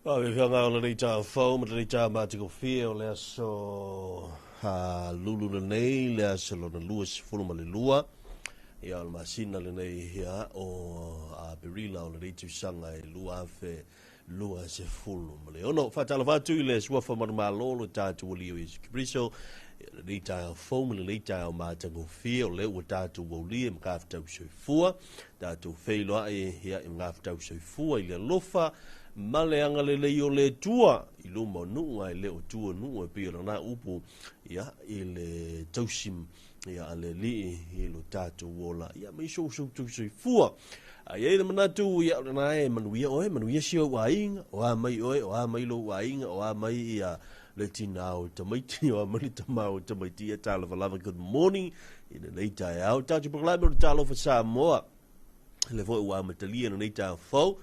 Faafetai o lenei taeao fou ma lenei taeao matagofie o le aso Lulu lenei, le aso lona 22 ia o le masina lenei ia o Aperila o lenei tausaga e 2026. Faatalofa atu i le suafa manumalo o lo tatou Alii o Iesu Keriso i lenei taeao fou ma lenei taeao matagofie o lea ua tatou aulia i magafetau soifua, tatou feiloai ia i magafetau soifua i le alofa ma le agalelei o le Atua i luma o nuu ae le o tua nuu e pei o lana upu ia i le tausi ia a le Alii i lo tatou ola ia ma i so outou soifua. A i ai le manatu ia o lena e manuia oe, manuia si ou aiga, o a mai oe, o a mai lou aiga, o a mai ia le tinā o tamaiti, o a mai le tamā o tamaiti, ia talofa lava, good morning i lenei taeao. Tatou polokalame o le Talofa Samoa, le foi ua amatalia lenei taeao fou,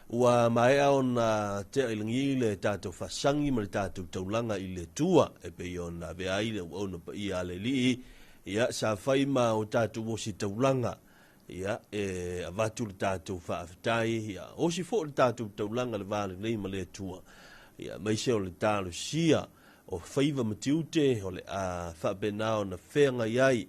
ua maea ona tea i lagi le tatou faasagi ma le tatou taulaga i le Atua, e pei ona avea ai le auauna paia a le Alii, ia sa fai ma o tatou osi taulaga, ia e avatu le tatou faafetai, ia osi foi le tatou taulaga le va lenei ma le Atua, ia aemaise o le talosia o faiva ma tiute o le a faapena ona feagai ai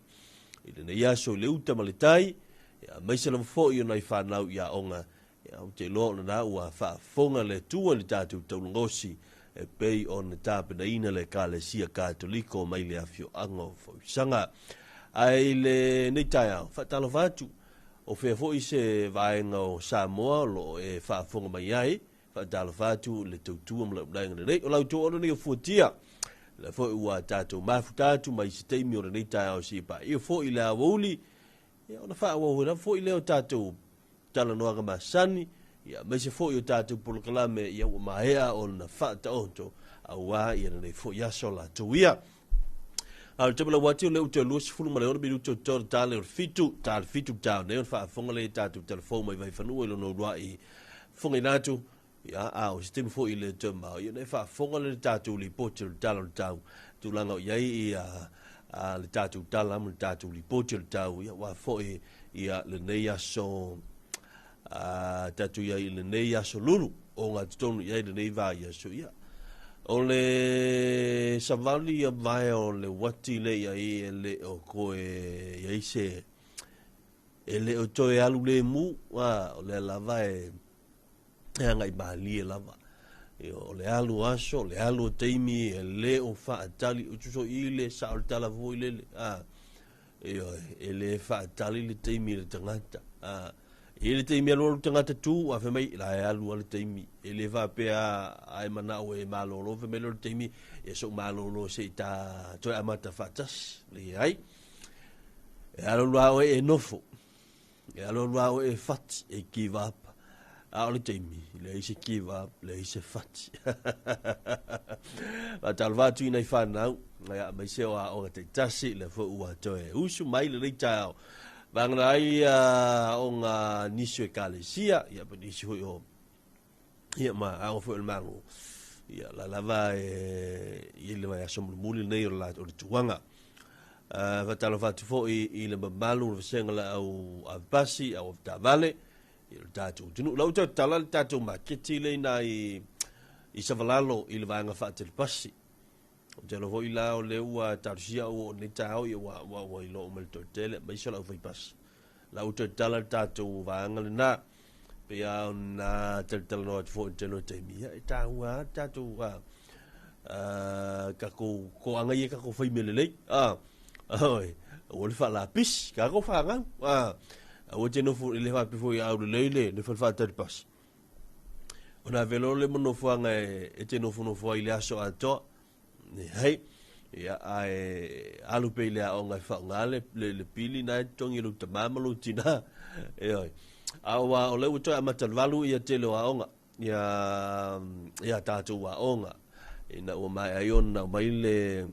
i lenei aso i le uta ma le tai, ia aemaise lava foi o nai fanau i aoga, ia ou te iloa o lena ua faafofoga le Atua i le tatou taulagosi e pei ona tapenaina le Ekalesia Katoliko mai le afioaga o Fausaga. Ae i lenei taeao, faatalofa atu, o fea foi se vaega o Samoa o lo o e faafofoga mai ai, faatalofa atu le tautua ma le ulaega lelei. O la outou auauna nei o Fuatia, o lea foi ua tatou mafuta atu mai se taimi o lenei taeao seia paia foi le aoauli, ia ona faaauau ai lava foi lea o tatou talanoaga masani, ia aemaise foi o tatou polokalame ia ua maea ona faataoto aua ia lenei foi aso latou ia. A o le taimi lau atu o lea ua toe 26 minute o totoe o le tale o le 7, tale 7 tao nei ona faafofoga lea i tatou telefou mai Vaifanua i lona uluai fofogaina atu. Ia, a o se taimi foi le toe mao, ia ona e faafofoga lea i le tatou lipoti o le tala o le tau, tulaga o i ai ia le tatou tala ma le tatou lipoti o le tau, ia aua foi ia lenei aso tatou i ai i lenei aso lulu o gatotonu i ai lenei vaiaso. Ia, o le savali ia vae o le uati le i ai e le o koe i ai se e le o toe alu lemu, a o lea lava e e agai malie lava. Ia, o le alu o aso, o le alu o taimi, e le o faatali, o tuso i le sao le tala foi lele, a, ioe, e le faatali le taimi i le tagata, a, i le taimi alu alu tagata tu, a fai mai, la e alu a le taimi, e le faapea a e manao e malolo, fai mai lea o le taimi, ia sou malolo se i ta toe amata faatasi, leai, e alu alu lava oe e nofo. E alu alu lava oe e fati, e give up. A o le taimi, leai se give up, leai se fati. Faatalofa atu i nai fanau, ia, aemaise o aoga taitasi, lea foi ua toe usu mai lenei taeao. Vagana ai aoga nisi o ekalesia, ia, ma nisi foi o, ia, ma aoga foi o le Malo. Ia, la lava e i le vaiaso mulimuli lenei o le, o le tuaga. Faatalofa atu foi i le mamalu o le vasega o le au avepasi, au avetaavale, i le tatou atunuu. La ua toe tatala le tatou maketi lea i ina i Savalalo i le vaega faatelepasi. Ou te iloa foi la o lea ua talosia au oo i lenei taeao, ia ua, ua, ua iloa uma e le toatele, aemaise o le aufaipasi. La ua toe tatala le tatou vaega lena. Pei lava ona talatalanoa atu foi i le tele o taimi, ia e taua lava le tatou tatou toaga ia tatou fai mea lelei. Oi, aua le faalapisi, tatou fanau. Aua te nofo i le faapea foi a aulelei le, le fale faatali pasi. Ona ave loa lea ma nofoaga e te nofonofo ai i le aso atoa. Leai. Ia, ae alu pea i le aoga e faaaoga le, le, le pili na e totogi e lou tamā ma lou tinā. Ioe. A ua, o lea ua toe amata i le 8 ia tele o aoga, ia, ia tatou aoga. Ina ua maea ai ona aumai le,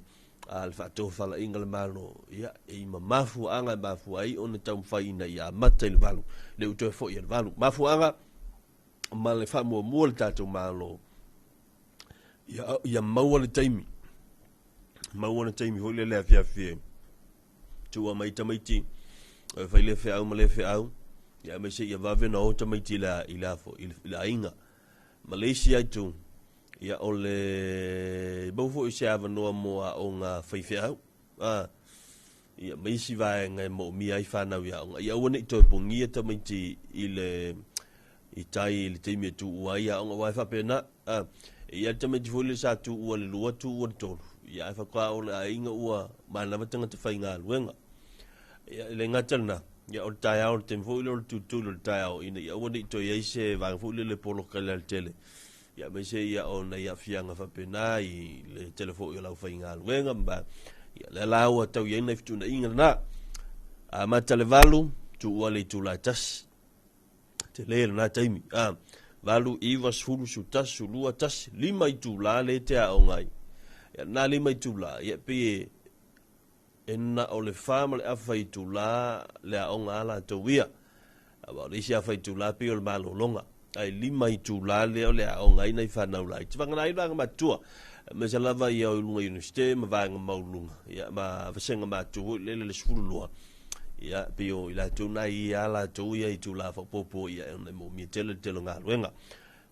a, le faatofalaiga a le Malo, ia, i ma mafuaaga e mafua ai ona taumafai ina ia amata i le 8, lea ua toe foi i le 8. Mafuaaga ma le faamuamua a le tatou Malo, ia, ia maua le taimi, maua le taimi foi lele afiafi e tuua mai tamaiti, e fai le feau ma le feau, ia aemaise ia vave ona o tamaiti i le, i le, i le, i le aiga. Ma le isi itu, Ia, o le maua foi o se avanoa mo aoga faifeau, a, ia, ma isi vaega e moomia ai fanau i aoga. Ia aua ne i toe pogia tamaiti i le i tai i le taimi e tuua ai aoga, aua e faapena, a, e i ai le tamaiti foi lele sa tuua i le lua, tuua i le tolu, ia ae faatoa oo i le aiga ua manava tagata faigaluega. Ia, e le gata i lena, ia o le taeao, o le taimi foi lea o le tutuli o le taeao, ina ia aua ne i toe i ai se vaega foi lele e poloka i le alatele, ia aemaise ia o nai aafiaga faapena i le tele foi o le aufaigaluega ma ia lea la ua tau i ai nai fetuunaiga lena. Amata le 8, tuua le itula e 1. Tele lena taimi. A, 8, 9, 10, 11, 12, 1, 5 itula lea e te aoga ai. Ia lena 5 itula, ia pei e E na o le fa ma le afa itula le aoga a latou ia. Aua o le isi afa itula pei o le malologa. Ae lima itula lea o le aoga ai nai fanau laiti. Vagana ai vaega matutua. Aemaise lava ia o i luga Iunivesite ma vaega maualuluga. Ia ma vasega matua foi lele le 12. Ia pei o i latou na ia a latou ia itula faaopoopo ia e ona e moomia tele le tele o galuega.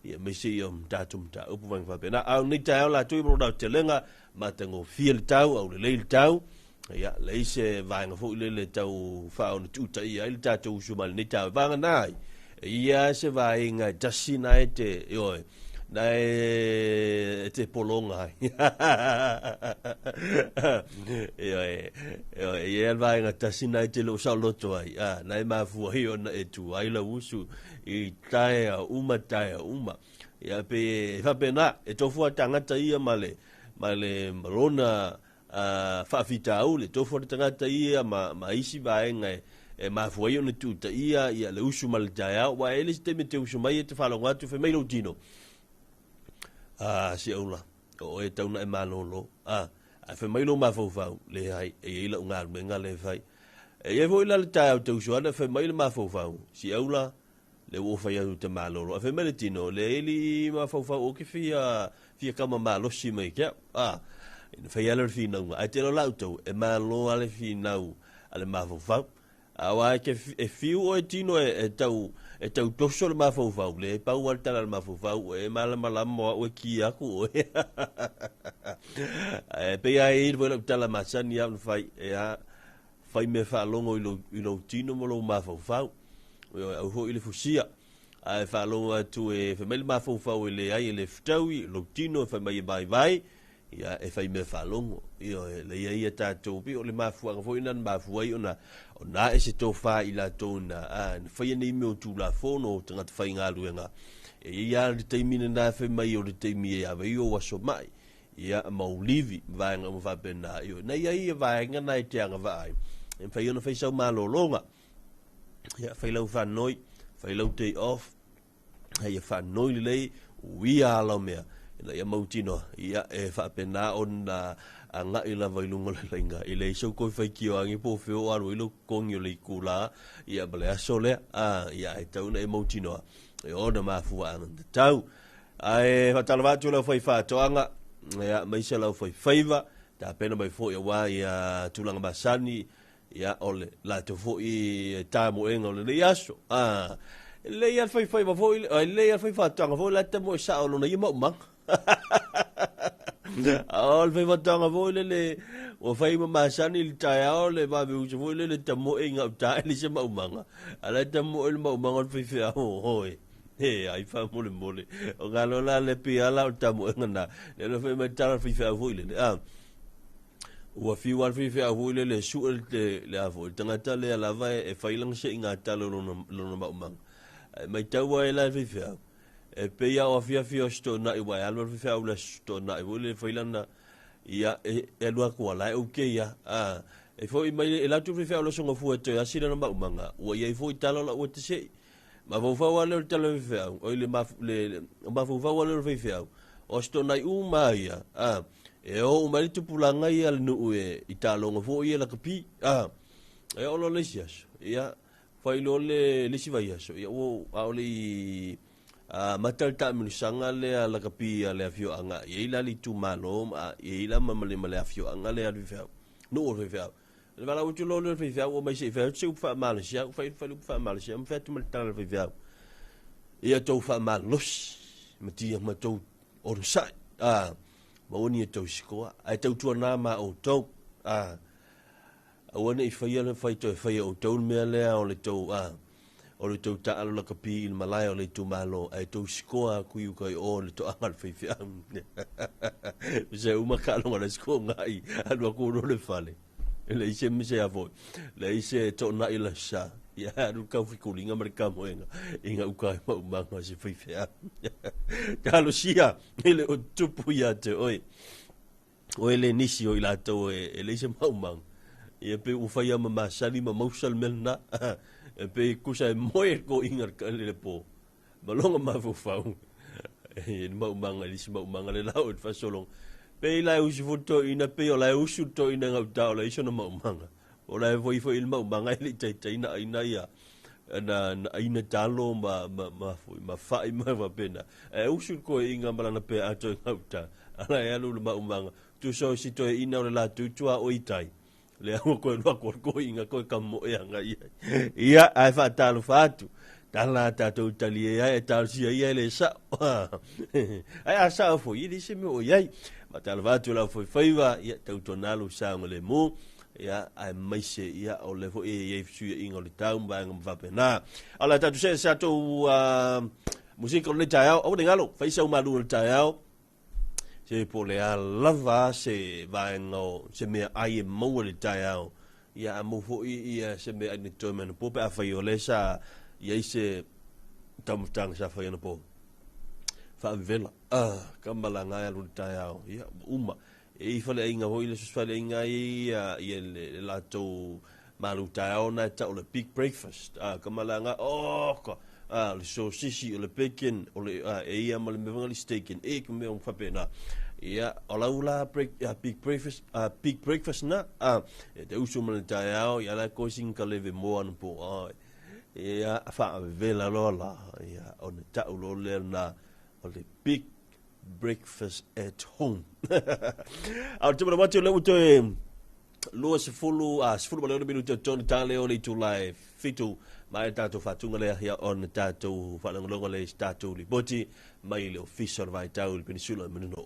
Ia aemaise ia o tatou mataupu vaega faapena. A o lenei taeao latou ia ma lona aotelega, matagofie le tau, aulelei le tau, ia, leai se vaega foi lele tau faaona tuutaia ai le tatou usu mai lenei taeao. Vagana ai, e i ai se vaega e tasi na e te, ioe, na e te pologa ai. Ioe, ioe, e i ai le vaega tasi na e te le o saoloto ai, a, na e mafua ai ona e tu ai lau usu i taeao uma, taeao uma. Ia pe e faapena, e tofu a tagata ia ma le, ma le ma lona faafitauli, e tofu a le tagata ia ma, ma isi vaega e, e mafua ai ona tuutaia ia le usu ma le taeao, aua e i ai le isi taimi e te usu mai e te faalogo atu fai mai lou tino, a, si au la, o oe e tau na e malolo, a, ae fai mai lou mafaufau, leai, e i ai lau galuega lea e fai. E i ai foi la le taeao te usu ana fai mai le mafaufau, si au la, le ua ou fai atu ou te malolo. Ae fai mai le tino, leai alii mafaufau ou te fia, fia kama malosi mai ke au. A, ina fai lava lea o le finauga. Ae tele o la outou, e malo lava le finau a le mafaufau. Aua e te, e fiu oe tino e, e tau, e tau toso le mafaufau, leai pau lava le tala a le mafaufau, e malamalama o au e ki aku oe. Ae pei lava e i ai foi lau tala masani lava ona fai, e a, Fai mea faalogo i lou, i lou tino ma lou mafaufau. Ioe, aua foi le fusia. Ae faalogo atu e fai mai le mafaufau e leai e le fetaui, lou tino e fai mai e vaivai, ia e fai mea faalogo. Ioe, leai ia tatou, pei o le mafuaaga foi lena na mafua ai ona, ona ae se tofa i latou na, a, na faia nei mea o Tulafono o tagata faigaluega. E i ai lava le taimi lena e fai mai o le taimi e ave ai ou aso mai. Ia, ma ou livi, ma vaega uma faapena. Ioe, na i ai ia vaega na e te agavaa ai, e mafai ona fai sau malologa. Ia, fai lau faanoi, fai lau day off, ia faanoi lelei, uia ala o mea, ina ia mautinoa, ia, e faapena ona agai lava i luga o le laina, e leai sou toe faitio ane po o fea o alu ai lou totogi o le itula, ia, ma le aso lea, a, ia, e tatau ona e mautinoa, e ona mafuaaga tatau. Ae faatalofa atu i le aufaifaatoaga, ia, aemaise le aufaifaiva, tapena mai foi aua ia tulaga masani, ia, o le latou foi tamoega o lenei aso. Ah, e lelei lava le faifaiva foi, e lelei lava le faifaatoaga foi la e tamoe sao lona ia maumaga. A o le faifaatoaga foi lele ua fai ma masani i le taeao le vave uso foi lele tamoe i gauta e leai se maumaga, a la e tamoe le maumaga o le faifeau, oi. He, ai faamolemole. O ka loa la le pei lava la o le tamoega na. Lea na fai mai le tala a le faifeau foi lele. A, ua fiu lava le faifeau foi lele e sue le, le a foi, le tagata lea lava e, e fai lana seiga talo i lona, lona maumaga. Ae maitau ai la e le faifeau, e pei lava o afiafi o Aso Toonai aua e alu lava le faifeau i le Aso Toonai foi lele e fai lana, ia, e, e alu atu lava, la e okay lava. A, e foi mai, e alu atu le faifeau i le Aso Gafua e toe asi lana maumaga, ua i ai foi tala o la ua te sei. Mafaufau lava lea o le tala o le faifeau, oi le, le, mafaufau lava lea o le faifeau, o Aso Toonai uma lava ia, a, e o uma ai le tupulaga ia a le nuu e, i taaloga foi ia lakapi, a, e oo loa le isi aso, ia, fai loa le, le isi vaiaso, ia ua, a o le i amata le taamilosaga lea lakapi a le afioaga, e i ai la le itumalo, ma, e i ai la ma, ma le, ma le afioaga lea a le faifeau, nuu o le faifeau. Le valaau atu loa lea o le faifeau, ua mai se i fai atu se upu faamalosi au, fai fai le upu faamalosi au, ma fai atu ma le tala a le faifeau. Ia tou faamalosi, ma tia ma tou onosai. Maua ni e tausikoa, ae tautuana ma outou. Aua ne i faia le fai toe faia e outou le mea lea o le tou o le tou taalo lakapi i le malae o le itumalo, ae tausikoa atu i uka i o le toaga a le faifeau. Se uma taaloga le sikoa ngai, alu atu loa le fale. E leai se mea a foi, leai se toonai le sa. Ia alu le taufikuliga ma le kamoega i gauta e maumaga se faifeau. Talosia e le o tupu ia te oe. O e le nisi o i latou e leai se maumaga. Ia pe ua faia ma masani ma mausa le mea lena. E pe kusa e moe ko inga le po. Malonga mafaufau. E le maumaga, le isi maumaga le lau e le faasologa. Pe i la e usu foi toeaina, pe o la e usu toeaina gauta o la e iso na maumaga. O la e foi foi le maumaga e le i taitai na aina ia na aina talo ma ma ma foi ma fai ma faapena. E usu toeaina ma lana pe ato i gauta. Ala e alu le maumaga. Tusa o si toeaina o le latou tuaoi tai. Le ua koe lua koe koe inga koe ka mo e anga ia. Ia, ae faatalofa atu. Tala tatou talie ai e talosia ia e le sao. Ae a sao foi, i le se mea o iai. Faatalofa atu lau foi faiva, ia tautuana saoga le mu. Ia, ae maise, ia, o le foi e iai fesuiaiga o le tau ma vaega ma faapena. O le tatou se sa tou musika o le taeao, aua ne galo, fai sau malu o le taeao. Se po le a lava se vaega o se mea ai e maua le taeao. Ia a mau foi ia se mea ai ni toe mea na po pe a fai o le sa iai se taumafataga sa fai ana po. Faavela, ka malaga ai alu le taeao. Ia, uma. E i faleaiga foi le faleaiga ai ia, ia le latou malu taeao na e tau le big breakfast. Ka malaga, oh, ka, le sosisi, o le bacon, o le, e ia ma le mea le steak and egg, mea o faapena. Ia, o lau la break, big breakfast, big breakfast na, e te usu ma le taeao, ia la koe sing ka leve moa na po, ia, faavela loa la, ia, o ne tau loa lea na, o le big breakfast at home. A o te mana watu le ua 20, 16 minuta o tonu tale o le itula e 7 ma e tātou whātunga lea ia ona tātou whaalongolongo le tātou lipoti mai le ofisa o le vaitau le Penisula Manino.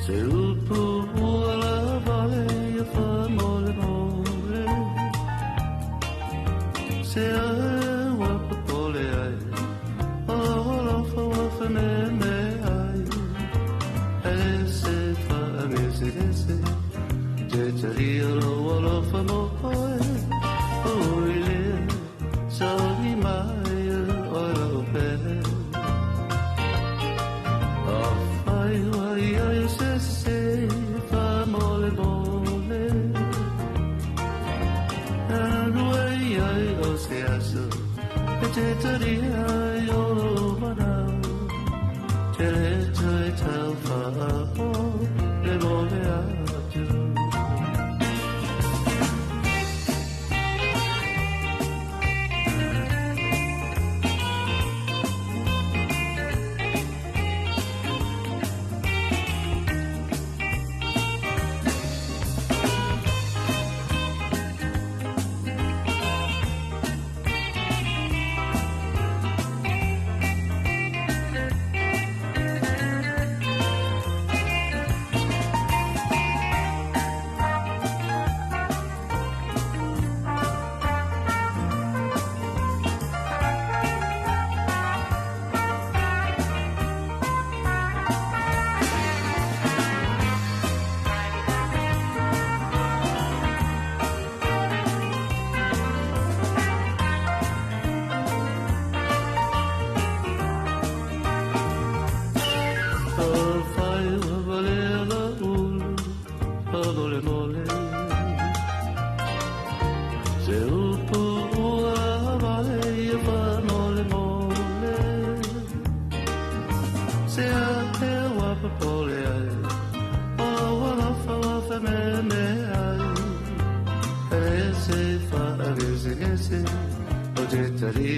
Se upu ua la vale ia fa mole mole. Se ae ua popole ai, o lau alofa ua fameme ai. E se fa me se se, te talia lou alofa mo oe. O i lea, saogi mai o lau pele. Afai ua ia ia se se, fa mole mole. Alu e ai o se aso, e te talia ai o lou manao. Te le toe tau whaapo, le mole atu.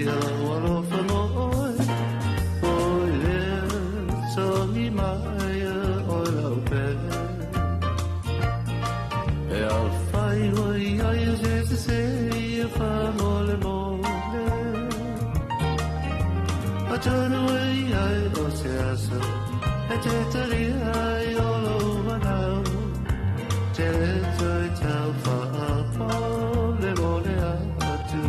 lau alofa mo oe, oi lea songi mai oe lau pele. E alfai oi ai se se se ia fa mole mole. A tonu ai ai o se aso, e te tari ai o lo manau. Te toi tau fa mole mole atu.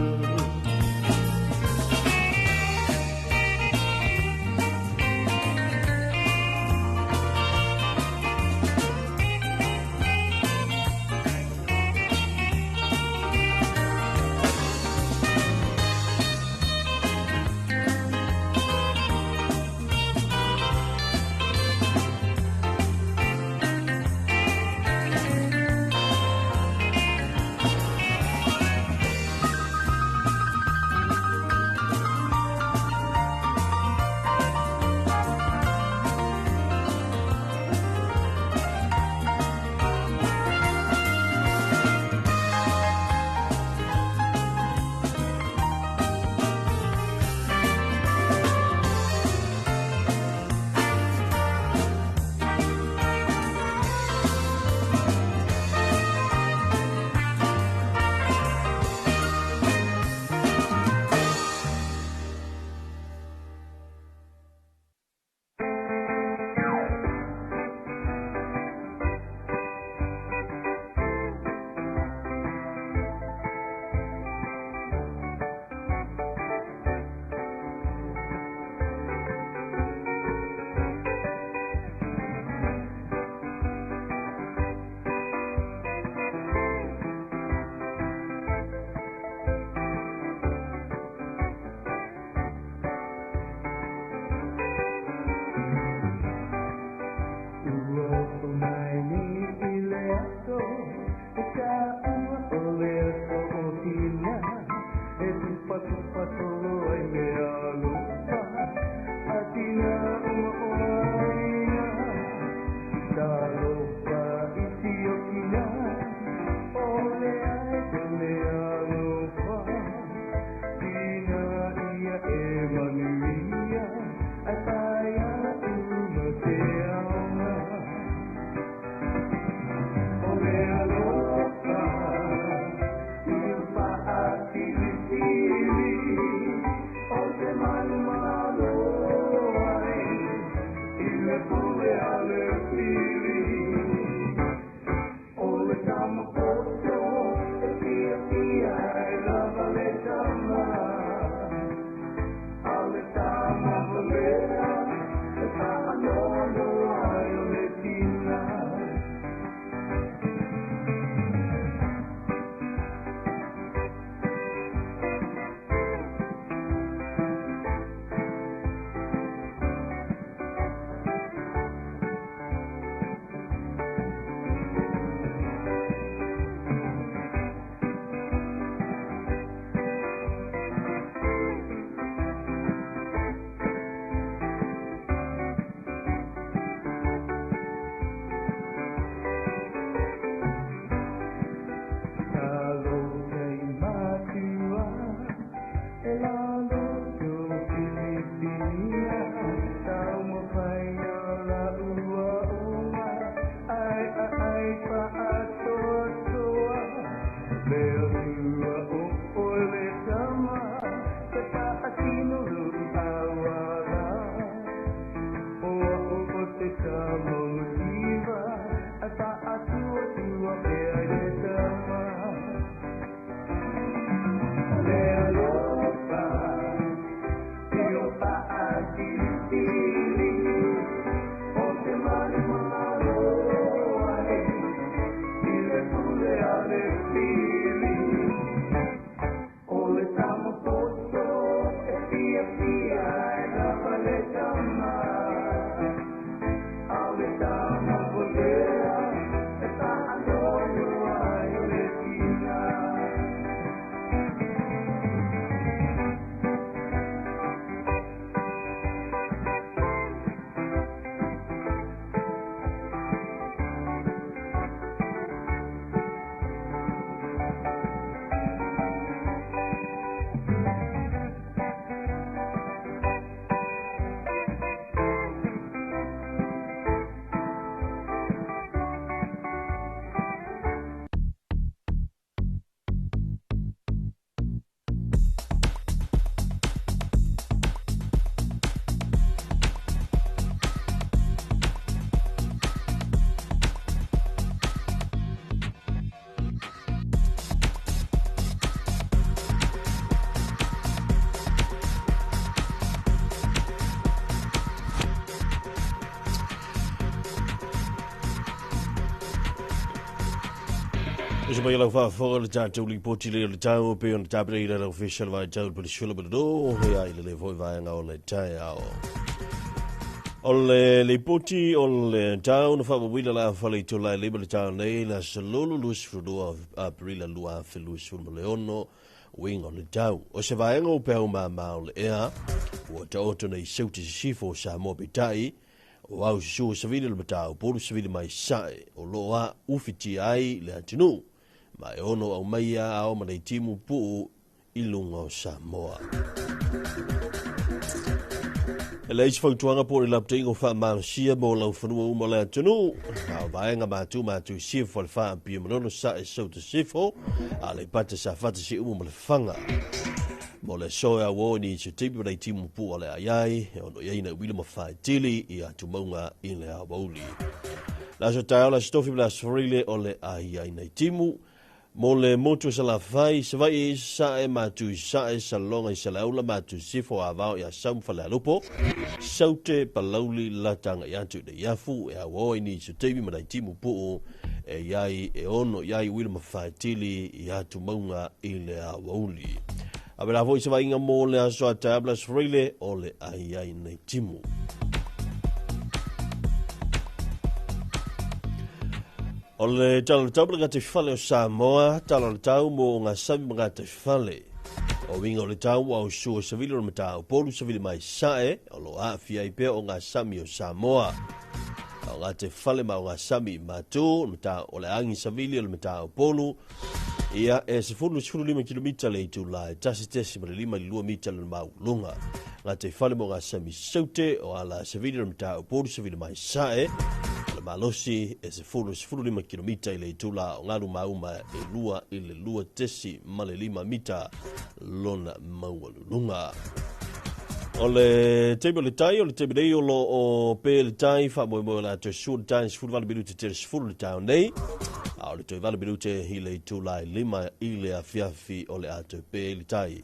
Uso mai lau faafofoga le tatou lipoti lea o le tau pei ona tapenaina e le Ofisa o le Vaitau le Penisula ma le No ia i lenei foi vaega o le taeao. O le lipoti o le tau na faamauina la fale i tolai lima le tau nei le aso lulu 22 Aperila 2026 uiga o le tau. O se vaega o peau māmā o le ea ua taoto nei seuti sisifo o Samoa peitai O au susu o savili o le matau polu savili mai sae o loo a ufitia ai le atunuu ma e ono aumaia ao ma nei timu puu i luga o Samoa. E leai se fautuaga po o le lapataiga o faamalosia mo lau fanua uma o le atunuu. A o vaega matu matu sifo le fa Apia Manono sae Sauta sifo a Aleipata Safata Siumu ma Lefaga. Mo le aso e auo i ni se tipi ma nei timu puu a le ai e ono i ai na uila ma faetili i atumauga i le aoauli. Le aso taeao, le aso tofi ma le aso Farile o le ai ai nei timu. Mo le motu o Salafai, Savaii, Sasae, Matu i Sasae, Saloga i Saleaula, Matu i Sisifo, Avao i Asau ma Falealupo, Saute, Palauli, Lata agai atu i Neiafu, e auo ai ni se taimi ma nai timu puu e i ai e ono i ai uila ma faetili i atumauga i le aoauli. A pēlā foi se vaaiga mo le aso a Tablas Freile o le ai ai nei timu. O le tala o le tau ma le gataifale o Samoa, tala o le tau mo ngā sami ma gataifale. O uiga o le tau ua au sua savili o le matau polu savili mai sae, o lo aafia ai pea o ngā sami o Samoa. O ngā te fale ma o ngā sami i Matu, o le matau o le agi savili o le matau polu, ia e 15 kilomita le itula e 1.5 i le 2 mita le maualuga. Ngā te fale mo ngā sami saute o ala savili o le matau polu savili mai sae, o le malosi e 15 kilomita i le itula o ngalu mauma e 2 i le 2.5 mita lona maualuluga. O le taimi o le tai, o le taimi nei o lo o pe le tai, faamoemoe o le a toe sua le tai, 18 minute te le 10 le taeao nei. A o le toe 8 minute i le itula e 5 i le afiafi o le a toe pe le tai.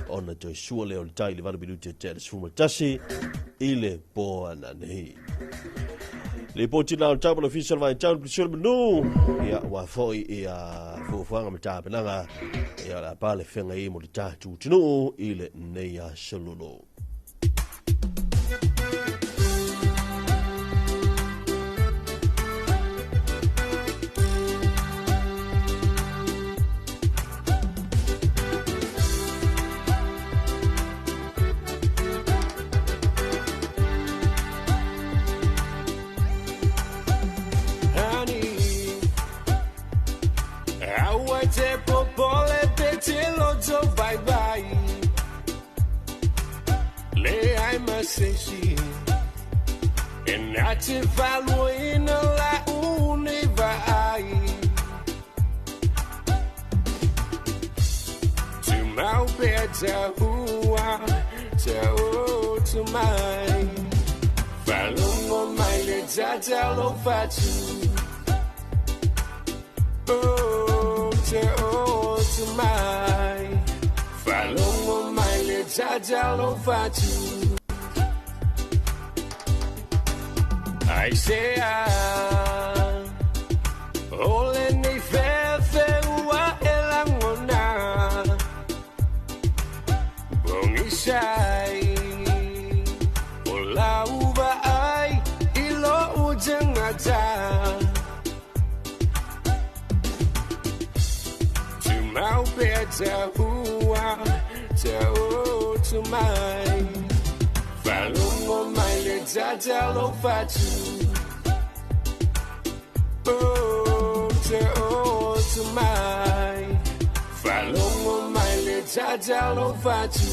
Ona toe sua lea o le tai i le 8 minute te le 11 i le po ananei. Lipoti la o le tau ma le ofisa o le Vaitau le Pilisio le Manu. Ia, ua foi ia fuafuaga ma tapenaga. Ia, o le a pa le fega i mo le tātou atunuu i le nei aso lolo. Honey, aua te popole pe te loto bye bye. Le ai masesi, e na te faluina la univaai. Tumau pea te hua, te o tu mai. Falongo mai le tatalo fatu. Oh, te o tu mai. Falongo mai le tatalo fatu. Ai se a, ole nei fefe ua e langona. Bongi sai, o la uva ai, i lo utangata. Tumau pea te hua, te o tu mai. Falongo mai le tatalo fatu. Oh, te o tu mai. Falongo mai le tatalo fatu.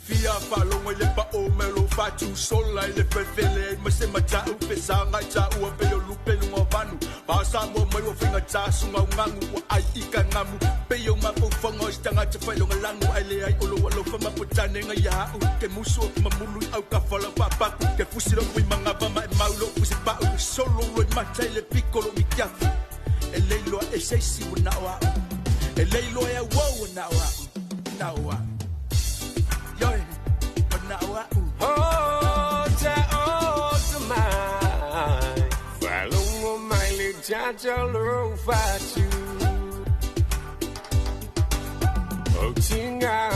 Fia falongo le pa o me lo fatu sola i le fefele ai ma se matau pe sanga i ta ua pe o lupe lunga vanu. Pa sa mo mai o finga ta sunga ungangu wa ai i ka ngamu. Pe yo ma po fongo i tanga te whai longa langu ai le ai olo alo fa ma potane nga ia au. Ke musu o mamulu i au ka whala pa paku. Ke fusi lo kui manga va ma e mau lo fusi pa u. Solo lo i mata i le pico lo mi kiafu. E leiloa e seisi wa nao au. E leiloa e au wa nao au. Nao au. Yoe, wa nao au. Oh, te o te mai. Whalo Tatalofa atu. O tiga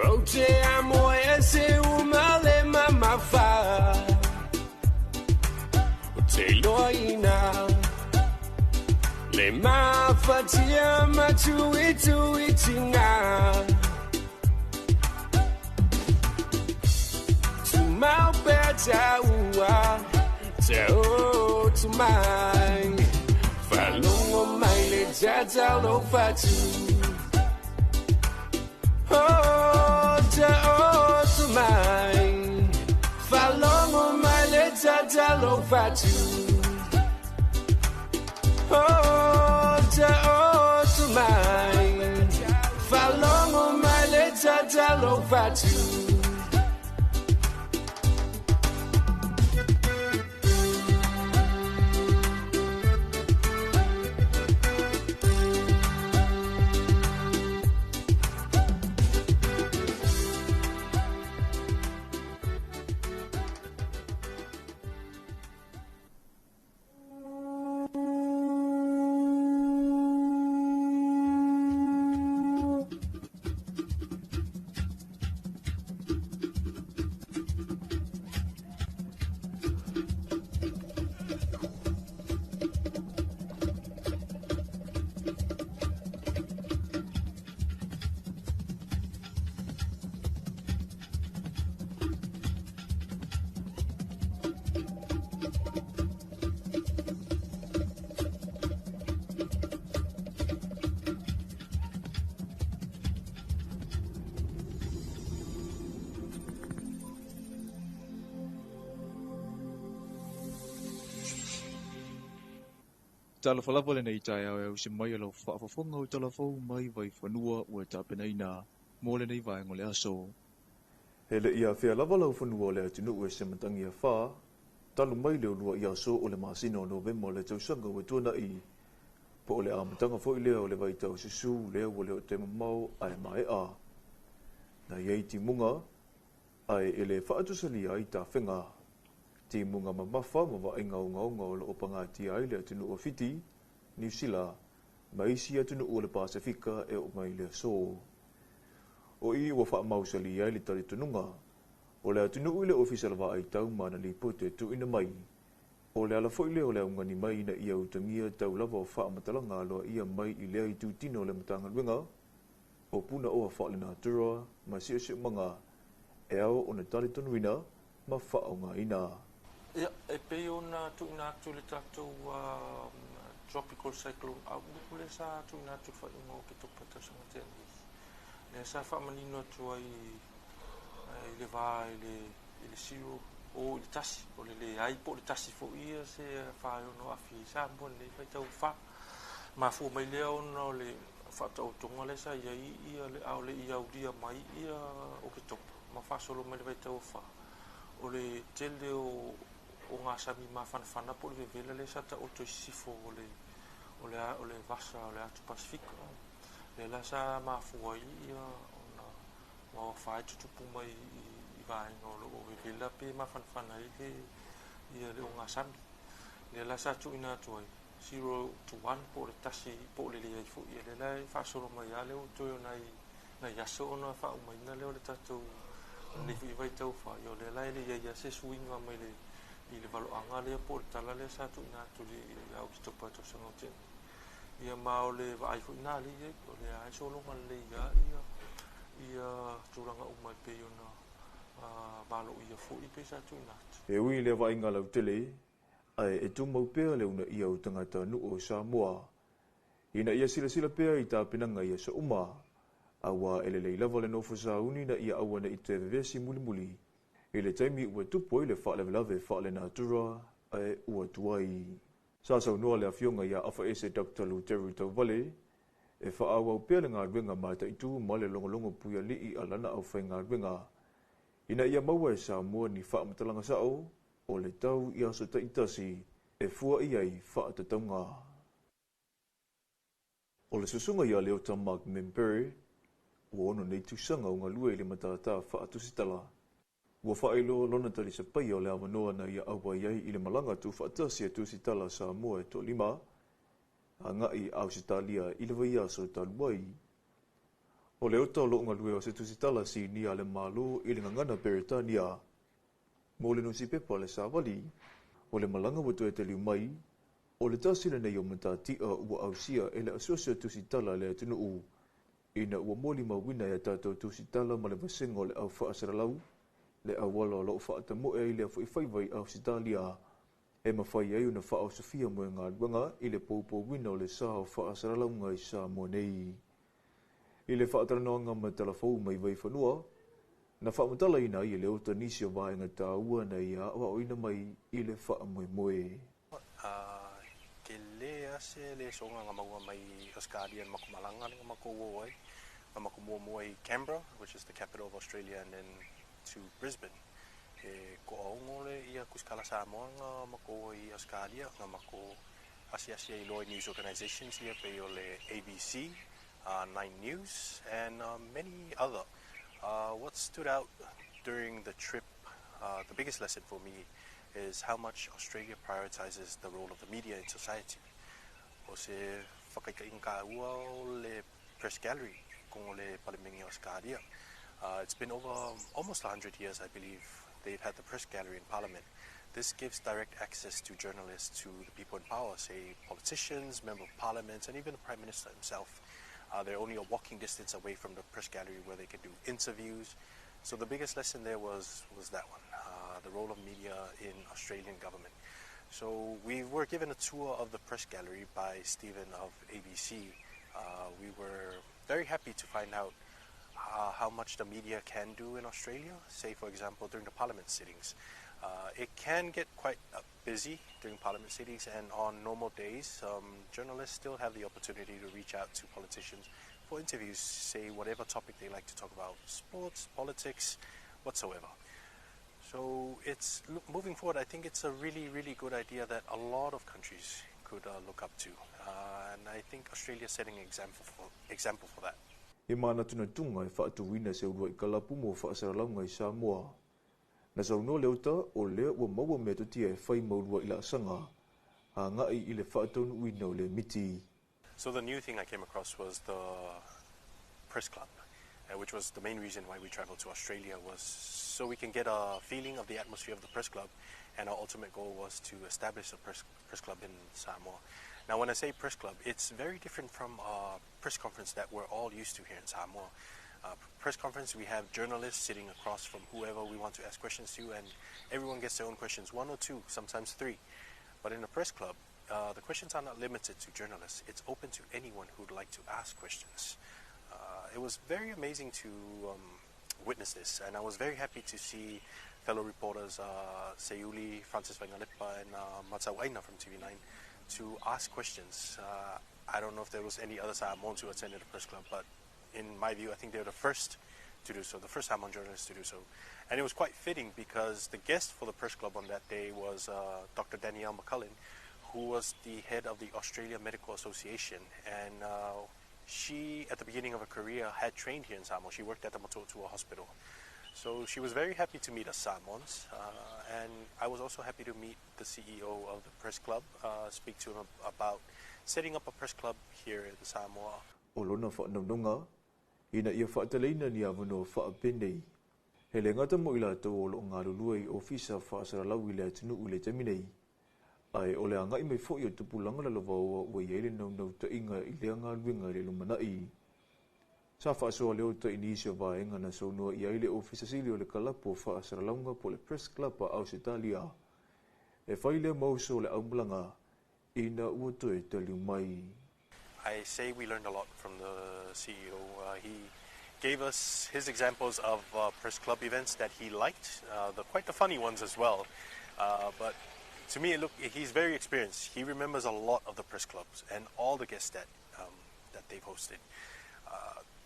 Ou te amo ese uma le mamafa. O te loina Le mafatia matui tui tinga. Tumau peta ua Te o tumai. Falongo mai le tatalofa atu. Oh, te o tumai. Falongo mai le tatalofa atu. Oh, te o tumai. Falongo mai le tatalofa atu. Talofa lava lenei taeao e ausi mai e lau faafofoga o talafou mai vaifanua ua tapenaina mo lenei vaega o le aso. He le ia afea lava lau fanua o le atunuu e se matagi afa, talu mai le olua i aso o le masina o Novema o le tausaga ua tuana'i. Po o le amataga foi lea o le vaitau susu lea ua le o te mamao ae maea. Na iai timuga, ae e le faatusalia ai tafega. Timuga mamafa ma vaaiga ogaoga o loo pagatia ai le atunuu o Fiti, Niu Sila, ma isi atunuu o le Pasefika e oo mai le aso. O i ua faamausalia ai le talitonuga o le atunuu i le Ofisa o le Vaai Tau ma ana lipoti e tuuina mai. O le ala foi lea o le augani mai ina ia utagia tau lava o faamatalaga aloaia mai i lea itutino o le Matagaluega o Punaoa Faalenatura ma Siosiomaga e ao ona talitonuina ma faaaogaina. Ia, e pei ona tuuina atu le tatou tropical cyclone outlook lea sa tuuina atu i le faaiuga o Oketopa tausaga tea nei. Lea sa faamanino atu ai i le va i le 0 o i le 1, o le leai po o le 1 foi ia se 46 afi i Samoa lenei faitau fa. Mafua mai lea ona o le faataotoga lea sa iai ia le a o le i aulia mai ia Oketopa ma faasolo mai le vaitau fa. O le tele o ngasami mafanafana po o le vevela lea sa taoto i sisifo o le vasa o le atu Pasifika. Lea la sa mafua ai ia ona ua afa tutupu mai i vaega o loo vevela pe mafanafana ai le ia le ogasami. Lea la sa tuuina atu ai 0 to 1 po o le 1 po o le leai foi. Ia lea la e faasolo mai lava lea ua toe o nai aso ona faaumaina lea o le tatou lenei foi vaitau fa. Ia o lea la e leai lava se suiga mai le i le valoaga lea po o le tala lea sa tuuina atu i Oketopa tausaga o tea nei. Ia ma o le vaai foi na lea iai, o lea e sologa lelei lava ia tulaga uma e pei ona maloia foi pe sa tuuina atu. E ui le vaaiga lautele, ae e tumau pea le uunaia o tagatanuu o Samoa. Ina ia silasila pea i tapenaga i aso uma, auā e lelei lava le nofo sauni ina ia aua nei toe vevesi mulimuli i le taimi ua tupu ai le faalavelave faalenatura ae ua tuai. Sa saunoa le afioga ia Afaese Dr. Luteru Tauvale e faaauau pea le galuega mataitu ma le logologo puialii a lana aufaigaluega ina ia maua e Samoa ni faamatalaga sao o le tau i aso taitasi e fua i ai faatatauga. O le susuga ia Leota Mark Membere, ua ono nei tausaga o galue i le matata faatusitala. Ua faailoa lona talisapaia o le avanoa na ia auai ai i le malaga tuufaatasi a tusitala a Samoa e toalima agai i Ausetalia i le vaiaso talu ai. O Leota o loo galue o se tusitala sinia a le Malo i le gagana Peretania mo le nusipepa Le Savali. O le malaga ua toe taliu mai, o le tasi lenei o matatia ua ausia e le Asosi o Tusitala a le atunuu, ina ua molimauina e a tatou tusitala ma le vasega o le au faasalalau le auala o loo faatamoe ai lea foi faiva i Ausetalia e mafai ai ona faaosofia moegaluega i le poupouina o le sa o faasalalauga i Samoa nei. I le faatalanoaga ma Talafou mai Vaifanua, na faamatalaina ai e Leota nisi o vaega taua na ia aoaoina mai i le faamoemoe. Tele lava se lesoga na maua mai Australia na matou malaga lea na matou o ai. Na matou muamua i Canberra, which is the capital of Australia, and then to Brisbane. E toaono le ia tusitala Samoa na matou o i Australia, na matou asiasi ai loa i news organizations ia pei o le ABC, Nine News, and many other. What stood out during the trip, the biggest lesson for me, is how much Australia prioritizes the role of the media in society. O se whakaitaiga taua o le press gallery ko le Palemene Australia. It's been over almost 100 years, I believe, they've had the press gallery in Parliament. This gives direct access to journalists, to the people in power, say politicians, member of parliament, and even the Prime Minister himself. They're only a walking distance away from the press gallery where they can do interviews. So the biggest lesson there was that one, the role of media in Australian government. So we were given a tour of the press gallery by Stephen of ABC. We were very happy to find out how much the media can do in Australia. Say, for example, during the parliament sittings. It can get quite busy during parliament sittings, and on normal days, journalists still have the opportunity to reach out to politicians for interviews, say whatever topic they like to talk about, sports, politics, whatsoever. So it's moving forward, I think it's a really, really good idea that a lot of countries could look up to. And I think Australia is setting an example for that. E manatunatuga e faatuina se uluai kalapu mo faasalalauga i Samoa. Na saunoa Leota o lea ua maua metotia e fai ma uluai laasaga agai i le faataunuuina o le miti. So the new thing I came across was the press club, which was the main reason why we traveled to Australia, was so we can get a feeling of the atmosphere of the press club, and our ultimate goal was to establish a press club in Samoa. Now, when I say press club, it's very different from a press conference that we're all used to here in Samoa. Press conference, we have journalists sitting across from whoever we want to ask questions to, and everyone gets their own questions, one or two, sometimes three. But in a press club, the questions are not limited to journalists. It's open to anyone who'd like to ask questions. It was very amazing to witness this, and I was very happy to see fellow reporters, Seiuli, Francis Vaingalepa, and Matau Aina from TV9, to ask questions. I don't know if there was any other Samoans who attended the press club, but in my view, I think they were the first to do so, the first Samoan journalists to do so. And it was quite fitting because the guest for the press club on that day was Dr. Danielle McCullin, who was the head of the Australia Medical Association. And she, at the beginning of her career, had trained here in Samoa. She worked at the Motootua Hospital. So she was very happy to meet us Samoans. And I was also happy to meet the CEO of the press club, speak to him about setting up a press club here in Samoa. O lona faanaunaga ina ia faateleina ni avanoa faapenei. E le gata mo i latou o loo galulue i ofisa faasalalau i le atunuu i le taimi nei, ae o le agai mai foi o tupulaga lalovaoa ua iai le naunautaiga i lea galuega i le lumanai. Sa faasoa Leota i nisi o vaega na saunoa i ai le ofisa sili o le kalapu o faasalalauga po le Press Club a Ausetalia. E fai lea ma uso o le aumalaga ina ua toe taliu mai. I say we learned a lot from the CEO. He gave us his examples of press club events that he liked, the quite the funny ones as well. But to me, look, he's very experienced. He remembers a lot of the press clubs and all the guests that they've hosted.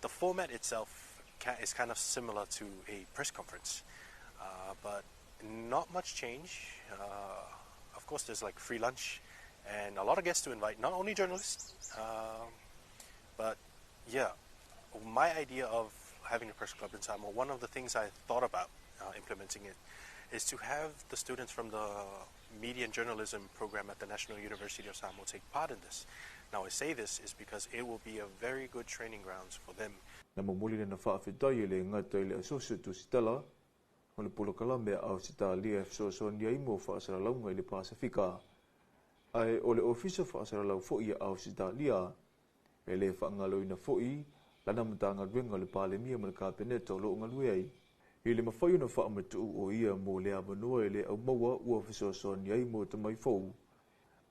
The format itself is kind of similar to a press conference, but not much change. Of course, there's like free lunch and a lot of guests to invite, not only journalists, but yeah, my idea of having a press club in Samoa, one of the things I thought about implementing it, is to have the students from the media and journalism program at the National University of Samoa take part in this. Now, I say this is because it will be a very good training grounds for them. Na momoli lana faafetai e lē gata i le Asosi o Tusitala o le polokalame a Ausetalia e fesoasoani ai mo faasalalauga i le Pasefika ae o le Ofisa Faasalalau fo'i a Ausetalia. E lē faagaloina fo'i lana Matagaluega o le Palemia ma le Kapeneta o loo galue ai i le mafai ona faamatu'u o ia mo le avanoa e lē aumaua ua fesoasoani ai mo tamai fou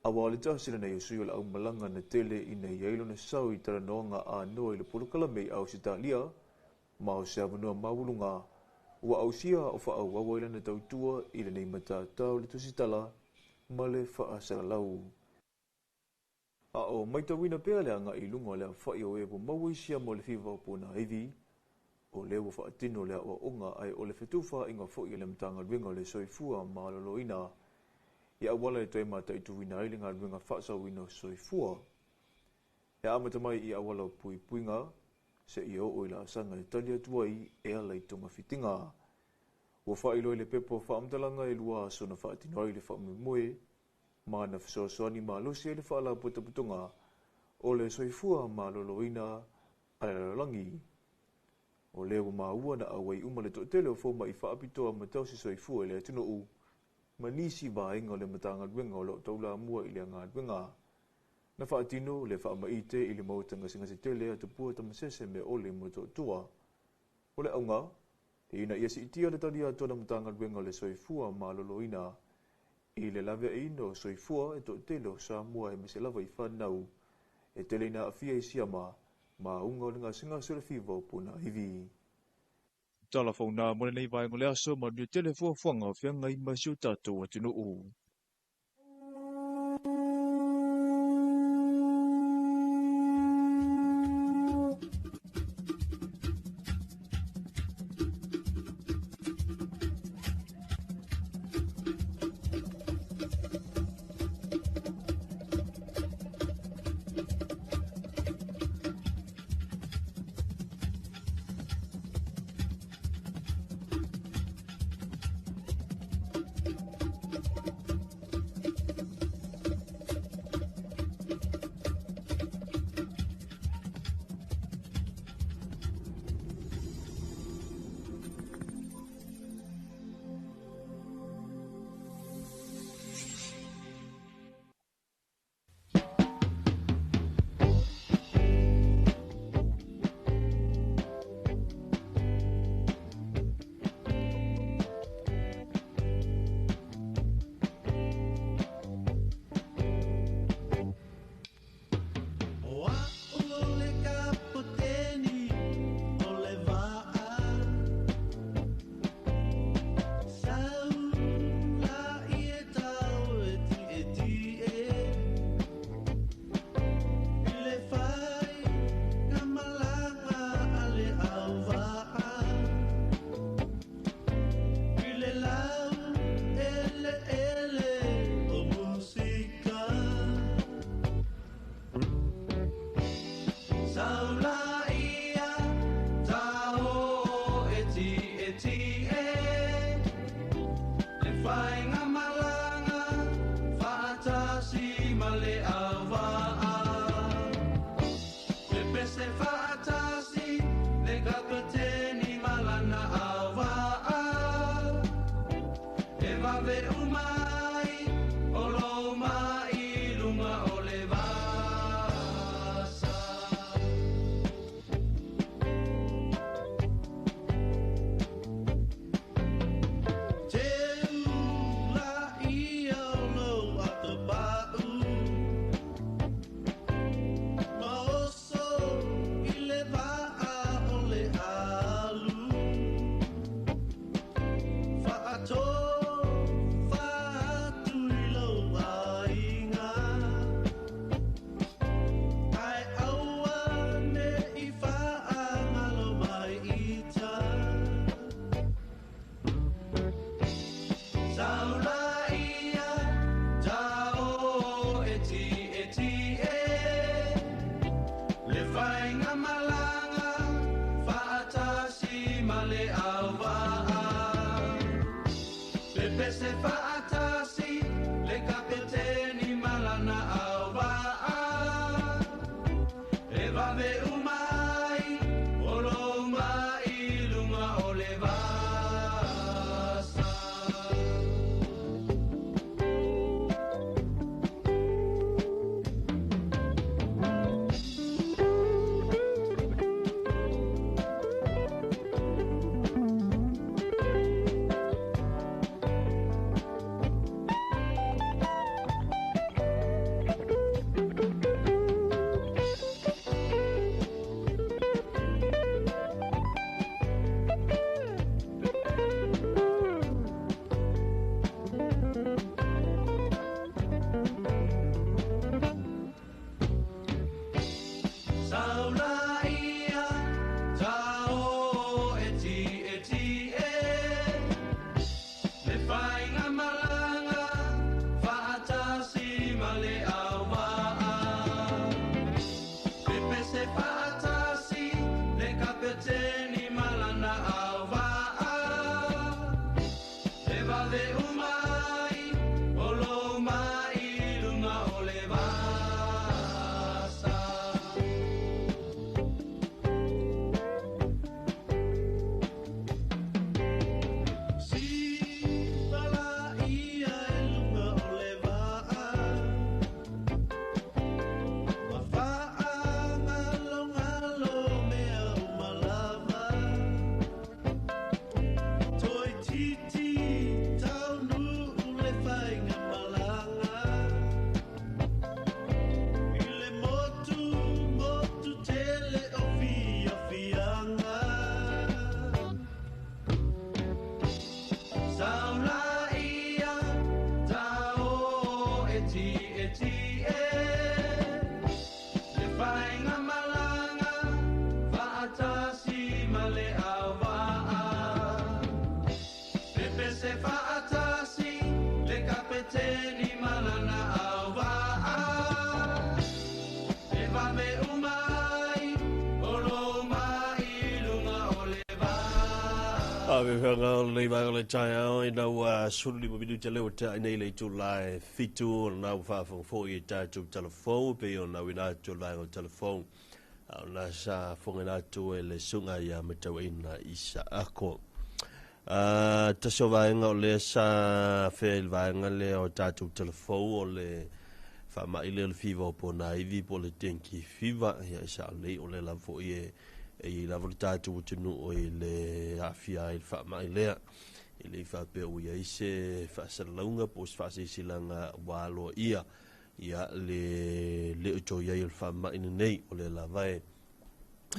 auā le tasi lenei o sui o le aumalaga na tele ina iai lona sau i talanoaga anoa i le polokalame i Ausetalia ma o se avanoa maualuga ua ausia o faaauau ai lana tautua i lenei matatā o le tusitala ma le faasalalau. A o matauina pea le aga'i i luga o le aofa'i o e ua maua i siama o le fiva o ponaivi, o lea ua faatino le aʻoaʻoga ae o le fetufaaiga fo'i a le Matagaluega o le Soifua Maloloina i auala e toe mataituina ai le galuega faasaoina o soifua. E amata mai i auala o puipuiga, seia oo i laasaga e tali atu ai e ala i togafitiga. Ua faailoa i le pepa o faamatalaga e 2 aso na faatino ai le faamoemoe ma na fesoasoani malosi ai le Faalapotopotoga o le Soifua Maloloina a le lalolagi. O lea ua maua na auai uma le toatele o foma'i faapitoa ma tausi soifua i le atunuu ma nisi vaega o le Matagaluega o loo taulamua i le galuega. Na faatino le faamaite i le maota gasegase tele a Tupua Tamasese Meaole i Motootua. O le auga, ina ia siitia le tali atu a le Matagaluega o le Soifua Maloloina i le laveaiina o soifua e toatele o Samoa aemaise lava i fanau e tele ina aafia i siama ma auga o le gasegase o le fiva o ponaivi. Tala fauna mo lenei vaega o le aso manuia tele fuafuaga o feagai ma si o tatou atunuu. e ti e ti e Le whainga malanga Whaatasi ma le awaa Pepe se whaatasi Le kapeteni malana awaa E vave umai O lo mai lunga o le va. Ave whanga o le vaega le taeao i nau sulu lima minute leo te nei le itu lai fitu o nau whaafongofo i tātou telefon pe o nau ina atu vaega o telefon a o nā sa fonga ina atu e le sunga ia matau ina isa ako. Tasi o vaega o lea sa fea i le vaega lea o tātou telefon o le whaamai lea o le fiva o pōna iwi po o le dengue fever ia e sa lei o le lava foi e i lava le tātou atunuu i le aafia ai le faamai lea e le i faapea ua iai se faasalalauga po o se faaseiselaga ua aloaia ia le le o toe iai o le faamai lenei o lea lava e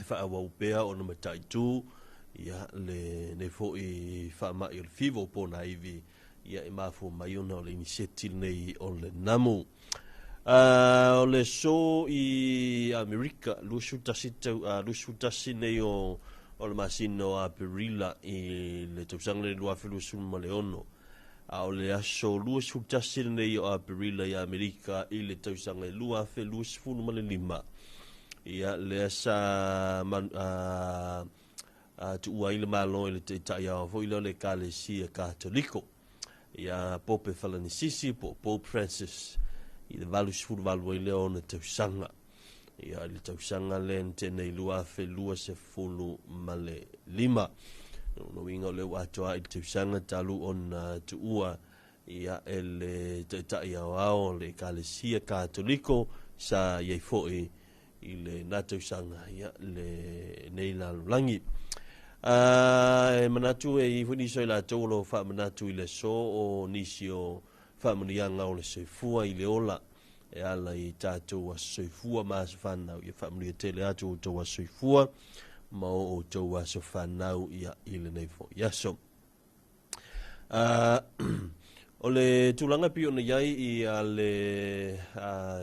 faaauau pea ona mataitū ia lenei foi faamai o le fiva o pōna iwi ia e mafua mai ona o le iniseti lenei o le namu. O le so i Amerika, 21, 21 nei o le masina o Aperila i le tausaga le 2026. A o le aso 21 nei o Aperila i Amerika i le tausaga 2025. Ia lea sa tuua ai le malo i le taitai ao foi lea o le Ekalesia Katoliko. Ia Pope Falanisisi po Pope Francis i le 88 ai lea ona tausaga. Ia i le tausaga lea na tenei 2025. No uiga o lea ua atoa i le tausaga talu ona tuua ia e le taitai aoao o le Ekalesia Katoliko sa iai foi i le na tausaga ia le nei lalolagi. E manatu e i foi nisi o i latou o lo o faamanatu i le aso o nisi o faamanuiaga o le soifua i le ola e ala i tātou aso soifua ma aso whanau. Ia faamanuia tele atu o outou aso soifua ma o outou aso whanau ia i lenei foi aso. O le tulaga pei ona iai i a le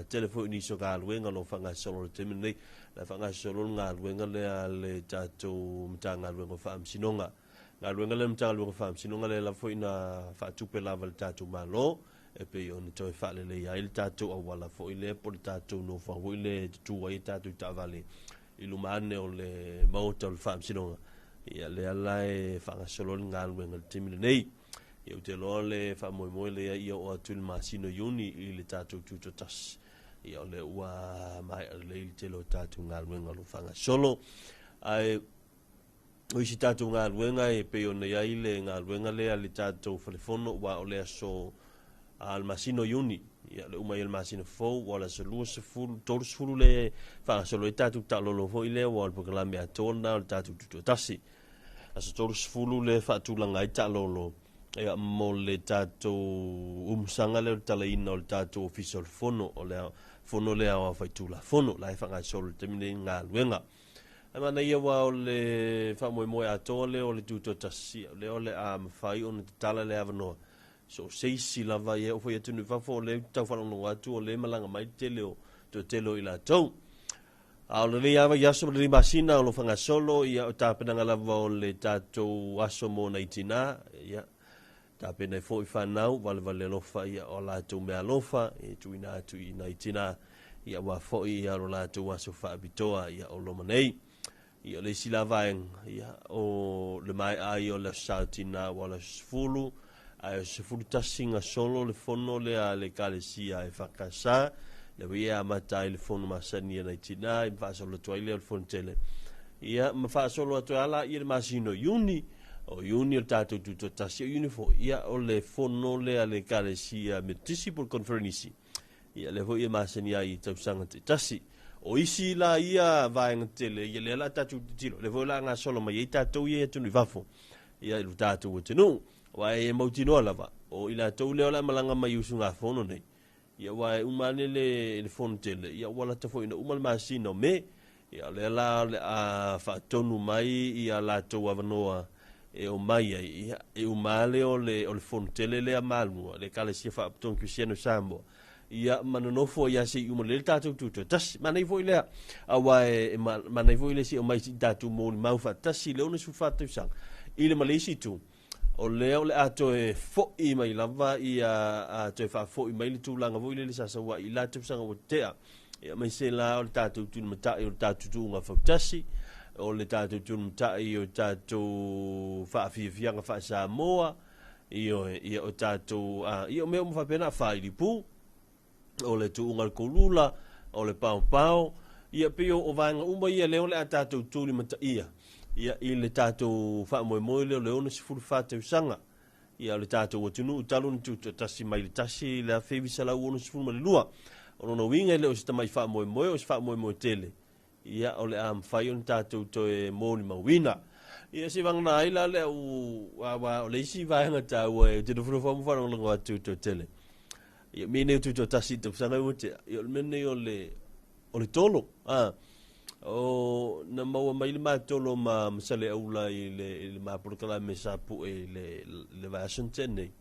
tele foi nisi o galuega o lo o faagasolo i le taimi lenei. La e faagasolo le galuega lea a le tatou Matagaluega o Faamasinoga. Galuega lea le Matagaluega o Faamasinoga lea lava foi na faatupe lava le tatou Malo e pei ona toe faaleleia ai le tatou auala foi lea po o le tatou nofoaga foi lea e tutu ai tatou taavale i luma ane o le maota o le Faamasinoga. Ia lea la e faagasolo le galuega i le taimi lenei. Ia ou te iloa le faamoemoe lea ia oo atu i le masina o Iuni i le tatou tutoatasi. Ia o lea ua maea lelei le tele o tatou galuega o lo o faagasolo. Ae o isi tatou galuega e pei ona i ai le galuega lea le tatou falefono ua o le aso le masina o Iuni. Ia le uma ai o le masina fou ua o le aso 20, 30 le faagasolo ai tatou taalolo foi lea ua o le polokalame atoa lena o le tatou tutoatasi. Aso 30 le faatulaga ai taalolo ia mo le tatou umusaga lea o le talaina o le tatou ofisa o le fono o le fono lea o faitulafono la e faagasolo i le taimi lenei galuega. Ae manaia ua o le faamoemoe atoa lea o le tutoatasi lea o le a mafai ona tatala le avanoa so o se isi lava ia o foi atunuu i fafo o lea tau faalogologo atu o lea malaga mai le tele o toatele o i latou. A o lenei lava i aso ma lenei masina o lo faagasolo ia o tapenaga lava o le tatou aso mo nai tinā ia tapena ai foi whanau valevale alofa ia o latou mea alofa e tuuina atu i nai tinā ia ua foi ia lo latou aso faapitoa ia o loma nei. Ia o le isi la vaega ia o le maea ai o le aso sa o tinā ua o le aso 10 ae o 11 gasolo le fono lea a le Ekalesia e whakasa le ui e amata ai le fono masani a nai tinā i mafaasolo atu ai lea o le fono tele. Ia ma faasolo atu ai ala ia le masina o Iuni o Iuni o le tatou tutoatasi o Iuni foi ia o le fono lea a le Ekalesia Metotisi po o le Conferenisi. Ia lea foi e masani ai i tausaga taitasi. O isi la ia vaega tele ia lea la tatou tilotilo lea foi o le a gasolo mai ai tatou ia i atunuu i fafo ia i lo tatou atunuu. Aua e mautinoa lava o i latou lea o le a malaga mai i usugafono nei. Ia ua e uma ane le fono tele ia ua lata foi ina uma le masina o Me. Ia o lea la o le a faatonu mai ia latou avanoa e o mai ai ia e uma lea o le fono tele lea malua le Ekalesia Faaputong Kerisiano o Samoa. Ia ma nonofo ai lava seia uma lelei le tatou tutoatasi. Manaia foi lea, aua e manaia foi le seia omai seia tatou molimau faatasi i le 64 tausaga. I le ma le isi itu, o lea o le a toe foi mai lava ia, a toe faafoi mai le tulaga foi lele sa sau ai i la tausaga ua tea. Ia aemaise la o le tatou tulimatai o le tatou tuuga fautasi, o le tatou tulimatai o tatou faafiafiaga faa-Samoa, Ioe, ia o tatou, a, ia o mea uma faapena, failipu, o le tuuga o le kolula, o le paopao, ia pei o vaega uma ia lea o le a tatou tulimataia, ia i le tatou faamoemoe lea o le 64 tausaga, ia o le tatou atunuu talu ona tutoatasi mai le 1962. O lona uiga e le o se tamai faamoemoe, o se faamoemoe tele, Ia, o le a mafai ona tatou toe molimauina. Ia, seivagana ai la le au, aua o le isi vaega taua ou te nofonofo lava ma faalogologo atu i toatele. Ia, mea nei o tutoatasi i tausaga ua tea, ia o le mea nei o le, o le tolo. A, o, na maua mai le ma tolo ma Saleaula i le, i le ma polokalame sa pue i le, le vaiaso na tea nei.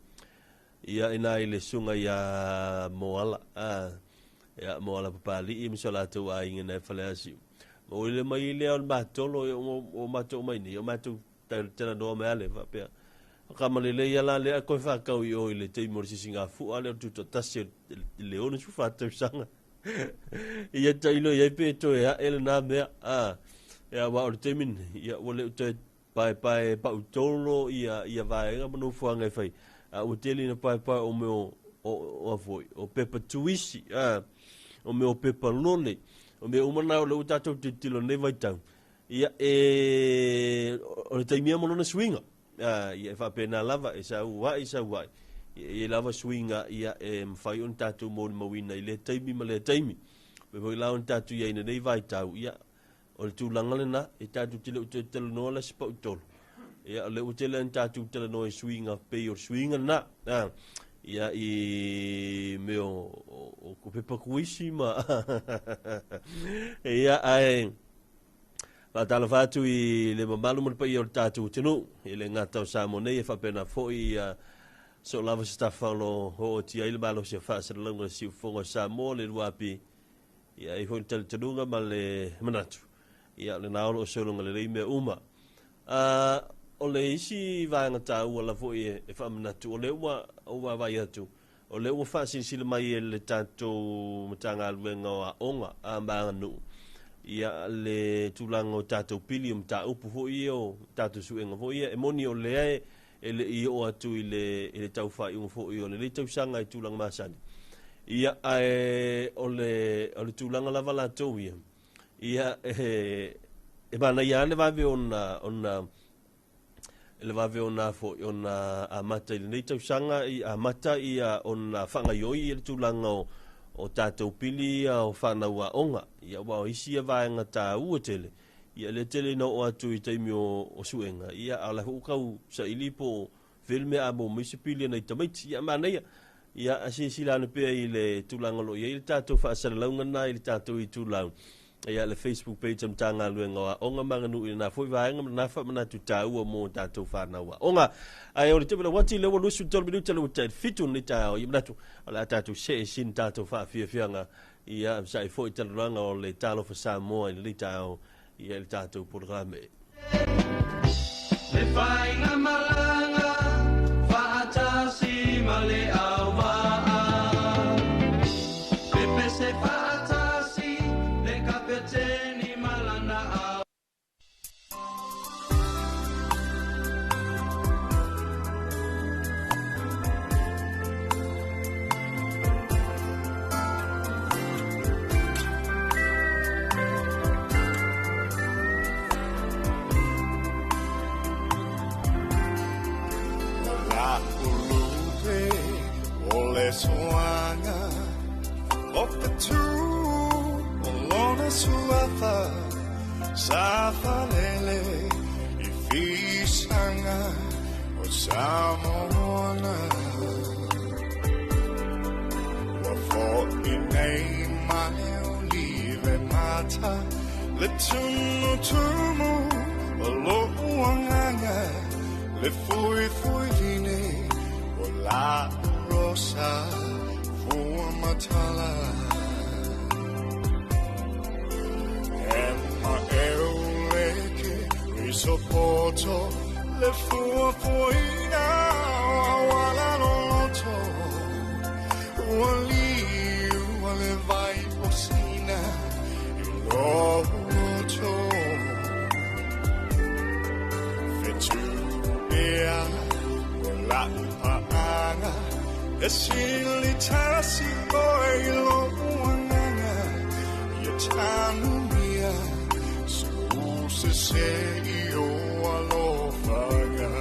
Ia, ina i le susuga ia Moala, a, ia Moala Papalii ma so latou aiga na e Faleasiu. Ma ua ile mai lea o le matolo, ia o matou mai nei, o matou talanoa mai ale, faapea. O ka malele ia la lea koe whakau i o i le taimi o le sisigafua lea o le tutoatasi o le 64 tausaga. Ia tailo i ai pe toe ae lena mea. A, ia aua o le taimi lenei, ia ua le o toe paepae pautolo ia ia vaega ma nofoaga e fai, a ua tele ina paepae o mea o o a foi, o pepa tuisi, a, o mea o pepa lole, o mea uma na o lea ua tatou tilotilo i lenei vaitau, ia e o le taimi ia ma lona suiga. A, ia e faapena lava, e sau ai sau ai, ia e i ai lava suiga ia e mafai ona tatou molimauina i lea taimi ma lea taimi. Pei foi la ona tatou i ai i lenei vaitau, ia O le tulaga lena, e tatou te le o toe talanoa la se pautolo. Ia, o lea ua tele ona tatou talanoa i suiga, pei o le suiga lena. A, ia, i mea o, o pepa kuisi ma... ia, ae faatalofa atu i le mamalu ma le paia o le tatou atunuu, e le gata o Samoa nei, e faapena foi ia so lava se tafa o lo o ootia ai le malosi o faasalalauga o le siufofoga o Samoa, le 2AP. Ia, e i ai foi le talitonuga ma le manatu, ia, o lena o lo o sologa lelei mea uma. A, o le isi vaega taua la foi e, e faamanatu, o lea ua ou vaavaai atu, o lea ua faasilasila mai e le tatou Matagaluega o Aoga a ma Aganuu, ia, le tulaga o tatou pili o mataupu foi ia o tatou suega foi ia. E moni o lea e, e le i oo atu i le, i le tau faaiuga foi o lenei tausaga i tulaga masani. Ia, ae o le, o le tulaga lava latou ia, ia, e, e manaia lava le vave ona, ona, le vave ona foi, ona amata i lenei tausaga, i amata ia ona faagaioi ia le tulaga o, o tatou pili ia o fanau aoga. Ia, aua o isi ia vaega taua tele, Ia lea tele ina oo atu i taimi o suega, ia a o la foi ua tau saili po o fea le mea a maua mai se pili a nai tamaiti. Ia manaia, ia a silasila ane pea i le tulaga o lo o i ai le tatou faasalalauga lena i le tatou itulau, ia le Facebook page a le Matagaluega o Aoga ma Aganuu i lena foi vaega ma lena faamanatu taua mo tatou fanau aoga. Ae o le taimi lauati, lea ua 23 minute lea ua tai 7 lenei taeao, ia manatu o le a tatou see sina tatou faafiafiaga Ia sa'i foi talanoaga o le Talofa Samoa i lenei taeao ia i le tatou polokalame. Le faiga malaga faatasi ma le auvaa. Pepese faatasi le kapeteni ma lana au. matala E ma e risopoto Le fuafuaina o awala loloto Ua liu a le vai posina I lou loto Fetu pea o lau paaga E sili tasi oe i lou agaga Ia tanumia sou sese i o alofaga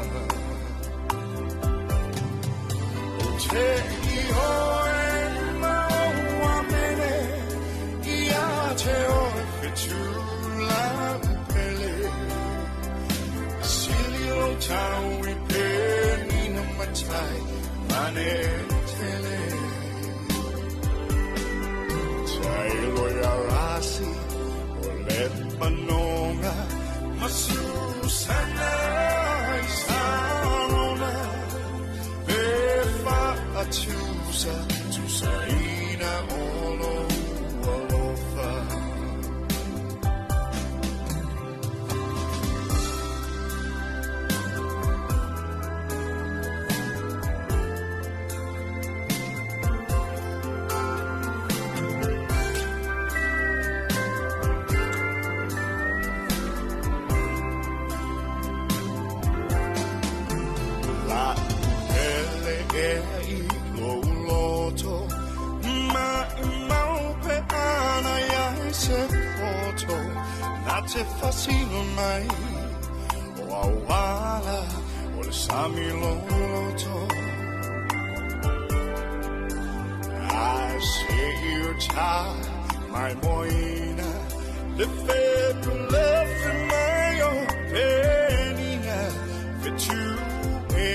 O te i oe ma o amene Ia te oe fetula upele Sili o tau i penina matai mane tele Tai loia rasi o le manonga Masusana i sarona Pe faatusa tusaina o lou alofa La pele e i lou loto Ma mau pe ana ia e se poto Na te fasino mai O auala o le sami loloto I see you ta mai moina Le fepu le fe mai o penina Fetu e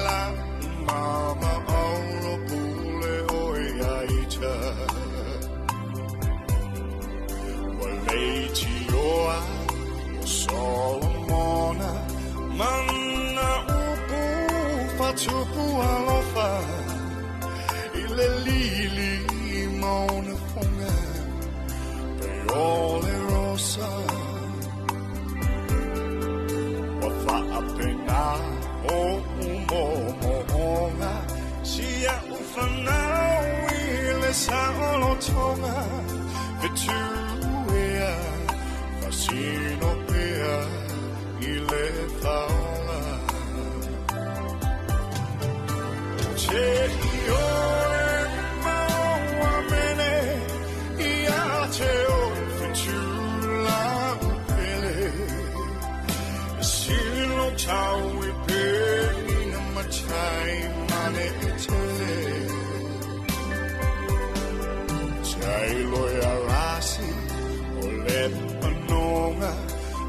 la mama aulo pule o e aita Ua leitioa o Solomona Mana upu fatupu alofa I le lili maona fonga Pe o le rosa Ua faapena o umomoonga Sia ufanau i le saolotoga Fetuea fasino pea i le faola O te i oe maua mene Ia te oe fetula upele Silo tau i penina matai mane e tele Tai loia rasi o le panonga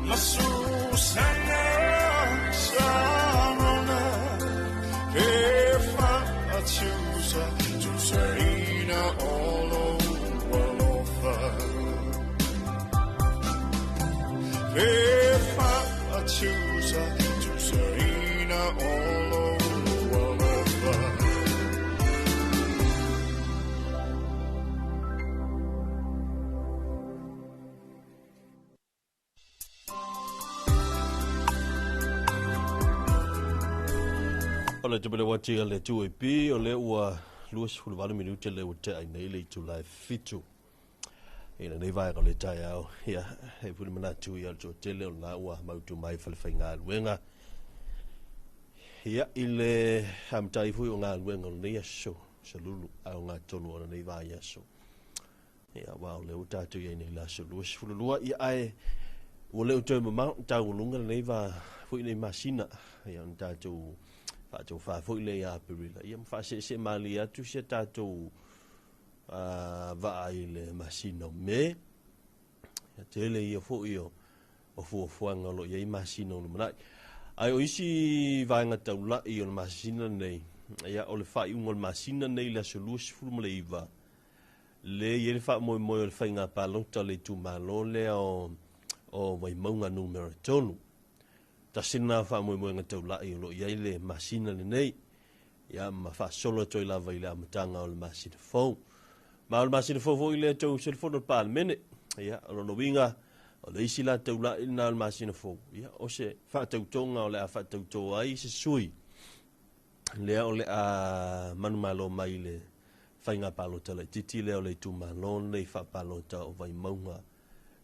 Masusana sarona Pe faatusa tusaina o lou alofa Pe faatusa tusaina o lou alofa O le tupele wati a le 2AP o le ua 28 minute le ua tea ai nei le itula e 7. I lenei vaega o le taeao, ia, e pule manatu ia o le toatele o lena ua mautu mai falefaigaluega. Ia, i le amatai foi o galuega o lenei aso, salulu, a o gatonu o lenei vaiaso. Ia, aua o lea ua tatou i ai nei i le aso 22, ia ae ua le o toe mamao taualuga lenei va foi nei masina, ia ona tatou faatofā foi lea ia Aperila, ia ma faaseesee malie atu si a tatou vaa i le masina o Me. Ia tele ia foi o fuafuaga o lo o i ai masina o lumanai. Ae o isi vaega taulai o le masina nei, ia o le faaiuga o le masina nei i le aso 29, le i ai le faamoemoe o le faiga palota o le itumalo lea o Vaimauga numera 3. Tasi lena faamoemoega taulai o lo o i ai le masina lenei, ia ma faasolo atu ai lava i le amataga o le masina fou. Ma o le masina fou foi lea tou selefono le Palemene. Ia, o lona uiga, o le isi la taula'i lena o le masina fou. Ia, o se faatautoga o le a faatauto ai se sui lea o le a manumalo mai i le faiga palota laitiiti lea o le itumalo lenei faapalota o Vaimauga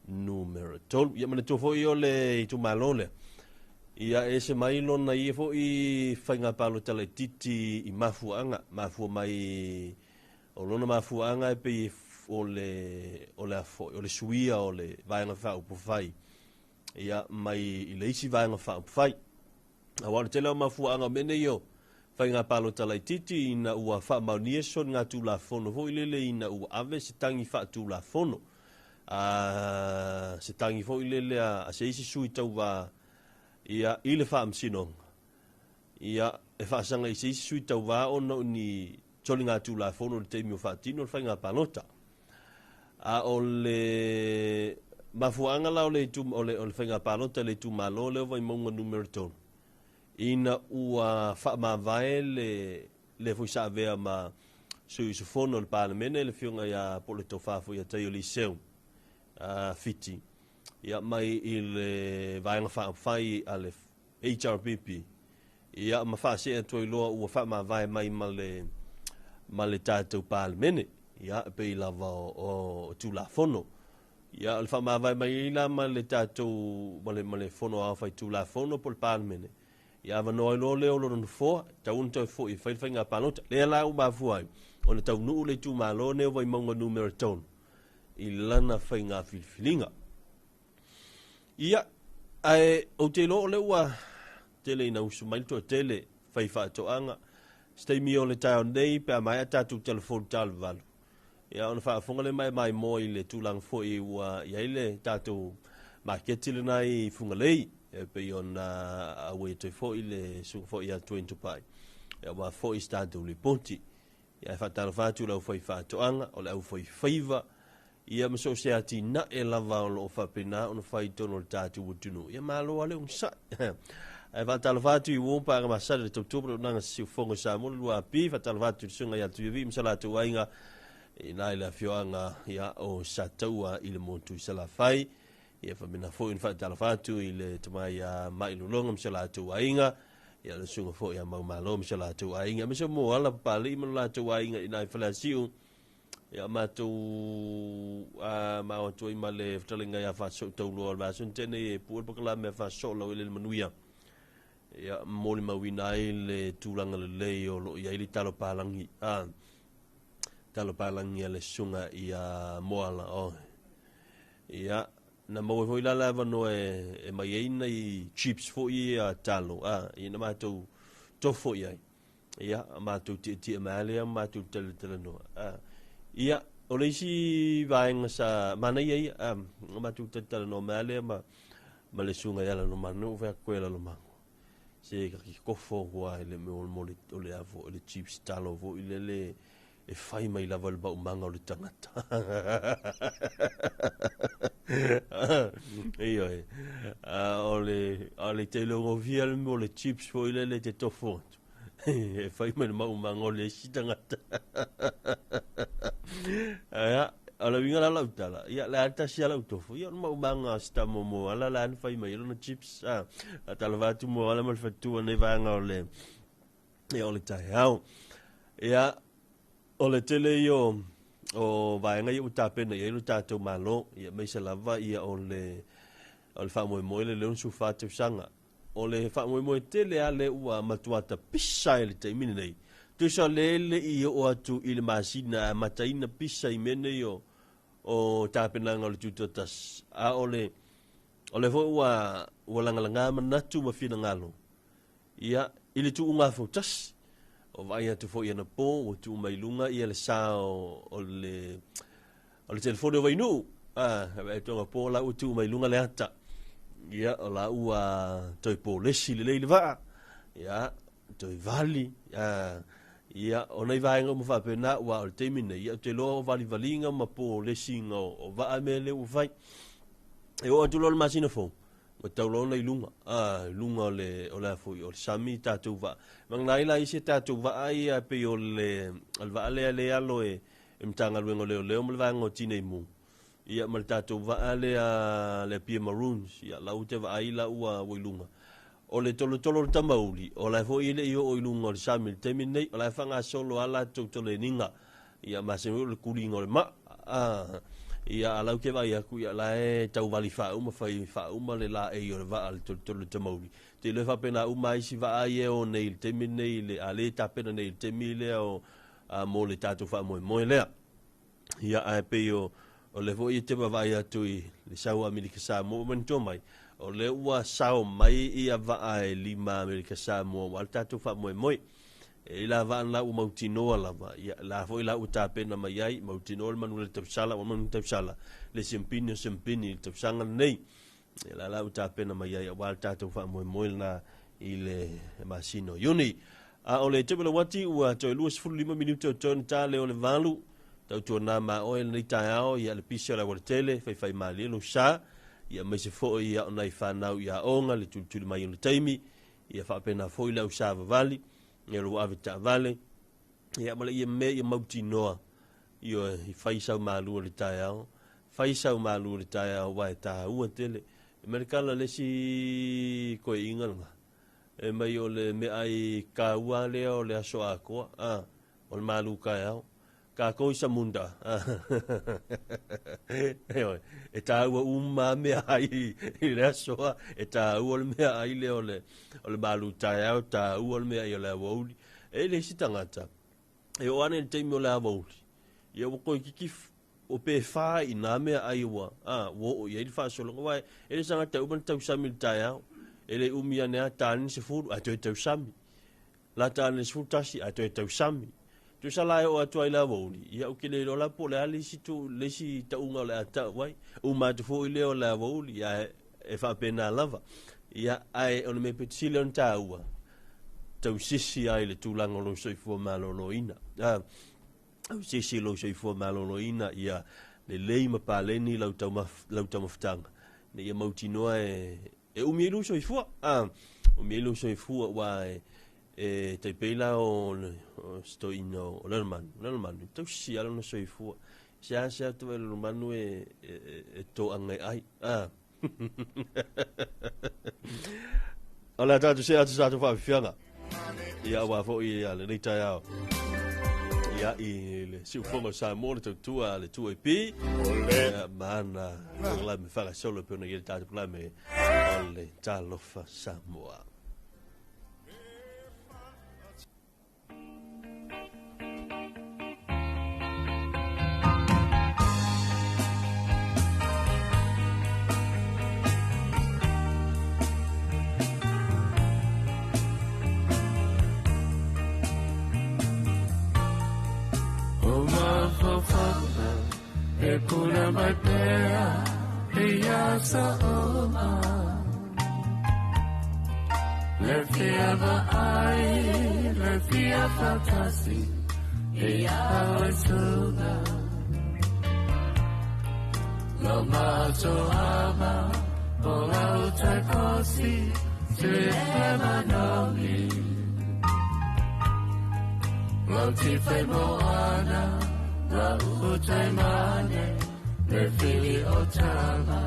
numera 3. Ia manatua foi o le itumalo lea, ia e ese mai lona ia foi faiga palota laitiiti i mafuaaga, mafua mai o lona mafuaaga e pei o le o le a foi o le suia o le vaega faaupufai ia mai i le isi vaega faaupufai. Aua o le tele o mafuaaga o mea nei o faiga palota laitiiti ina ua faamaonia soligatulafono foi lele ina ua ave se tagi faatulafono a se tagi foi lele a se isi sui tauvā ia i le faamasinoga ia e faasaga i se isi sui tauvā ona o ni soligatulafono i le taimi o faatino le faiga palota. A o le mafuaaga la o le, o le, o le faiga palota i le itumalo lea o Vaimauga numera 3, ina ua faamavae le le foi sa avea ma sui usufono o le Palemene, le afioga ia po o le Tofa foi ia Taio Liseu Fiti, ia mai i le Vaega Faaupufai a le HRPP, ia ma faasee atu ai loa ua faamavae mai ma le ma le tatou Palemene, ia e pei lava o Tulafono. Ia o le faamavae mai ai la ma le tatou ma le ma le Fono Aoao Faitulafono po o le Palemene, ia avanoa ai loa lea o lona nofoa, e tatau ona toe foi e fai le faiga palota. Lea la ua mafua ai ona taunuu le itumalo lenei o Vaimauga numera 3 i lana faiga filifiliga. Ia, ae ou te iloa o lea ua tele ina usu mai le toatele fai faatoaga. Se taimi o le taeao nei pe a maea tatou telefoni talevalu, ia ona faafofoga lea ma e maimoa i le tulaga foi ua i ai le tatou maketi lena i Fugalei, e pei ona auai atu ai foi le susuga foi ia Dwayne Tupai, aua foi se tatou lipoti. Ia e faatalofa atu i le aufaifaatoaga, o le aufaifaiva, ia ma so o se atinae lava o lo o faapena ona fai i totonu o le tatou atunuu. Ia malo lava le onosai. Ae faatalofa atu i uo paaga masani le tautua ma le auaunaga Siufogo i Samoa le 2AP. Faatalofa atu i le susuga ia Tuiavi ma sa latou aiga i ina i le afioaga ia o Sataua i le motu i Salafai. Ia faapena foi ona faatalofa atu i le tama ia Mailologa ma sa latou aiga. Ia le susuga foi ia Maumalo ma sa latou aiga. Aemaise o Moala Papalii ma lo latou aiga i ina i Faleasiu. Ia matou a ma atu ai ma le fetalaiga ia Faasoo Tauloa o le vaiaso na tea nei e pue le pakalame a Faasoo Laueleele Manuia. Ia molimauina ai le tulaga lelei o lo o i ai le talo palagi a talo palagi a le susuga ia Moala o ia na maua foi la le avanoa e mai ai nai chips foi ia talo a ia na matou tofo i ai. Ia, matou tietie mai lava lea ma matou talatalanoa. Ia, o le isi vaega sa manaia ia, na matou talatalanoa mai lava lea ma, ma le susuga ia Lalomanu, ou fai atu koe Lalomanu, se ka ki kofo kua i le mea o le, o le, o le chips talo foi lele e fai mai lava le maumaga o le tagata. Ioe. O le, o le te iloa le mea o le chips foi lele te tofo atu. E fai mai le maumaga o le isi tagata. Ia, o le uiga la o lau tala, ia le a tasi lava lau tofo, ia o le maumaga o si tama mo ala la na fai mai ai lona chips. A talofa atu mo ala ma le faletua nei vaega o le ia o le taeao. Ia, o le tele ia o, o vaega ia ua tapena i ai lo tatou Malo, ia aemaise lava ia o le, o le faamoemoe le 64 tausaga. O le faamoemoe tele lava lea ua matua tapisa i le taimi lenei. Tusa le le i oo atu i le masina e amataina pisa i mea nei o, o tapenaga o le tutoatasi. A o le, o lea foi ua, ua lagalaga manatu ma finagalo Ia, i le tuuga fautasi, o vaai atu foi anapo ua tuu mai luga ia le sa o le o le telefoni o Vainuu. Ah, vaai atu anapo la ua tuu mai luga le ata. Ia, o la ua toe polesi lelei le vaa. Ia, toe vali. Ah, ia, o nai vaega uma faapena, ua o le taimi nei, ia, ou te iloa o valivaliga ma polesiga o vaa mea lea ua fai. E oo atu loa le masina fou, Ua tau loa ona i luga, a, i luga o le, o le a foi, o le sami tatou vaa. Vagana ai la isi tatou vaa ia pei o le, o le vaa lea le alo e, e Matagaluega o Leoleo ma le Vaega o Tinei Mu. Ia ma le tatou vaa lea le Apia Maroons, ia la ua te vaai la ua ua i luga. O le tolotolo o le tamauli, o la e foi e le i oo i luga o le sami i le taimi lenei, o la e faagasolo lava latou toleniga. Ia masani foi o le kuliga o le maa. Ia a la ou te vaai atu, ia la e tauvali faauma, fai faauma le laei o le vaa le tolotolo o le tamauli. Ou te iloa e faapena uma lava isi vaa ia e o nei i le taimi lenei, i le, a le tapena nei i le taimi lea o, a, mo le tatou faamoemoe lea. Ia, ae pei o, o lea foi e te vaavaai atu i le sau o Amerika Samoa, ua manatua mai, o lea ua sao mai ia vaa e 5 Amerika Samoa aua le tatou faamoemoe. E i la vaa la ua mautinoa lava, ia la foi la ua tapena mai ai, mautinoa le manu le tausala, ua manu tausala, le siampini o siampini i le tausaga lenei. Ia la la ua tapena mai ai aua le tatou faamoemoe lena i le masina o Iuni. A o le Tevela Wati ua toe 25 minute o toe ona ta lea o le 8, tautuana ma oe lenei taeao, ia le pisi o le aualatele, faifai malie lou sa, ia aemaise foi ia o nai fanau i aoga, le tulituli mai o le taimi, ia faapena foi le ausavavali, ia lou ave taavale, ia ma le ia mea ia mautinoa, ioe, i fai sau malu o le taeao, fai sau malu o le taeao, aua e taua tele. E mai le tala le isi koeina lena, e mai o le meaai taua lea o le aso atoa, a, o le malu taeao. Kākou i Samunda, ioe, e taua uma lava meaai i le aso, a, e taua le meaai lea o le, o le malu taeao, taua le meaai o le aoauli. E i le isi tagata, e oo ane i le taimi o le aoauli, ia ua toeitiiti o pe fa i nā meaai ua, a, ua oo i ai le faasologa. Aua e le tagata e uma ona tausami i le taeao, e le umi ane lava, ta ane le 10 ae toe tausami. La ta ane le 11 ae toe tausami. Tusa la e oo atu ai le aoauli, ia ou te le iloa la po o le a le isi tu, le isi tauga o le a tau ai. Uma atu foi lea o le aoauli, ae e faapena lava. Ia, ae o le mea pito sili ona taua, tausisi ai le tulaga o lou soifua maloloina. A, tausisi lou soifua maloloina, ia lelei ma paleni lau taumaf, lau taumafataga, ina ia mautinoa e, e umi ai lou soifua. A, umi ai lou soifua, aua e, e tai pei la o le o se toeaina o Lalomanu, Lalomanu, e tausisi lava lona soifua. Seasea atu ai Lalomanu e, e, e toaga e ai. A. O le a tatou see atu i se tatou faafiafiaga. Ia aua foi ia lenei taeao. Ia i le siufofoga o Samoa le tautua a le 2AP. Ia ma ana polokalame faagasolo e pei ona i ai le tatou polokalame o le Talofa Samoa. O mafaufauga e puna mai pea i aso uma. Le fia vaai, le fia faatasi ia oe suga. Lo masoama o lau taikosi te manogi. Lau tife moana, lau utai mane, le fili o tama.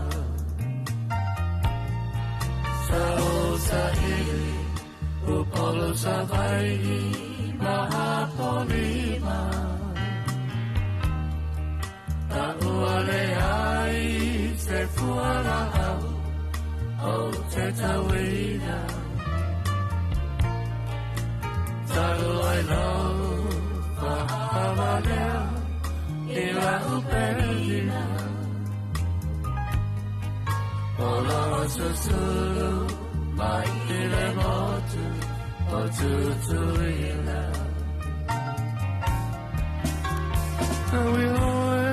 Sa o sa ili, upolo sa vai, mahapolima. Ta ua le ai, se fua la au, o te tauina. Talu ai lau, whahavalea, i la upelina. O loa susulu, mai i le motu, o tutuila. Tau i oe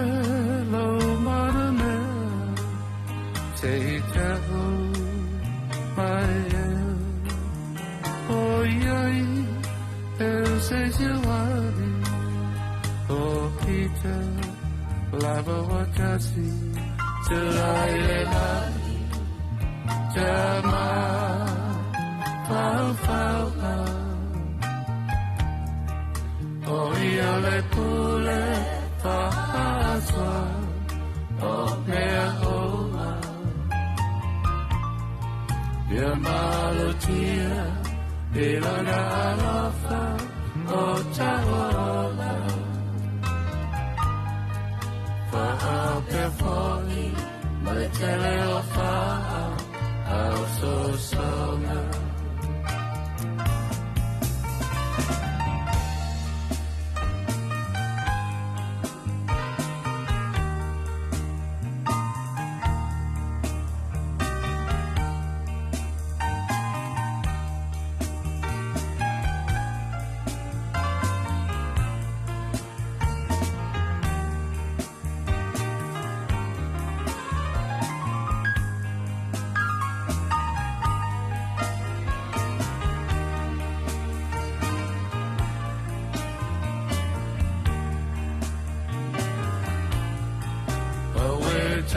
lau maramea, te i te au mai e. O iai, e se siwari, o Peter, lava wakasi, te lai le lani, te ma, fau fau au. O ia le pule, Ia malutia i lona alofa o ta'uola. Fa'apea fo'i ma le tele o fa'a ausosoga.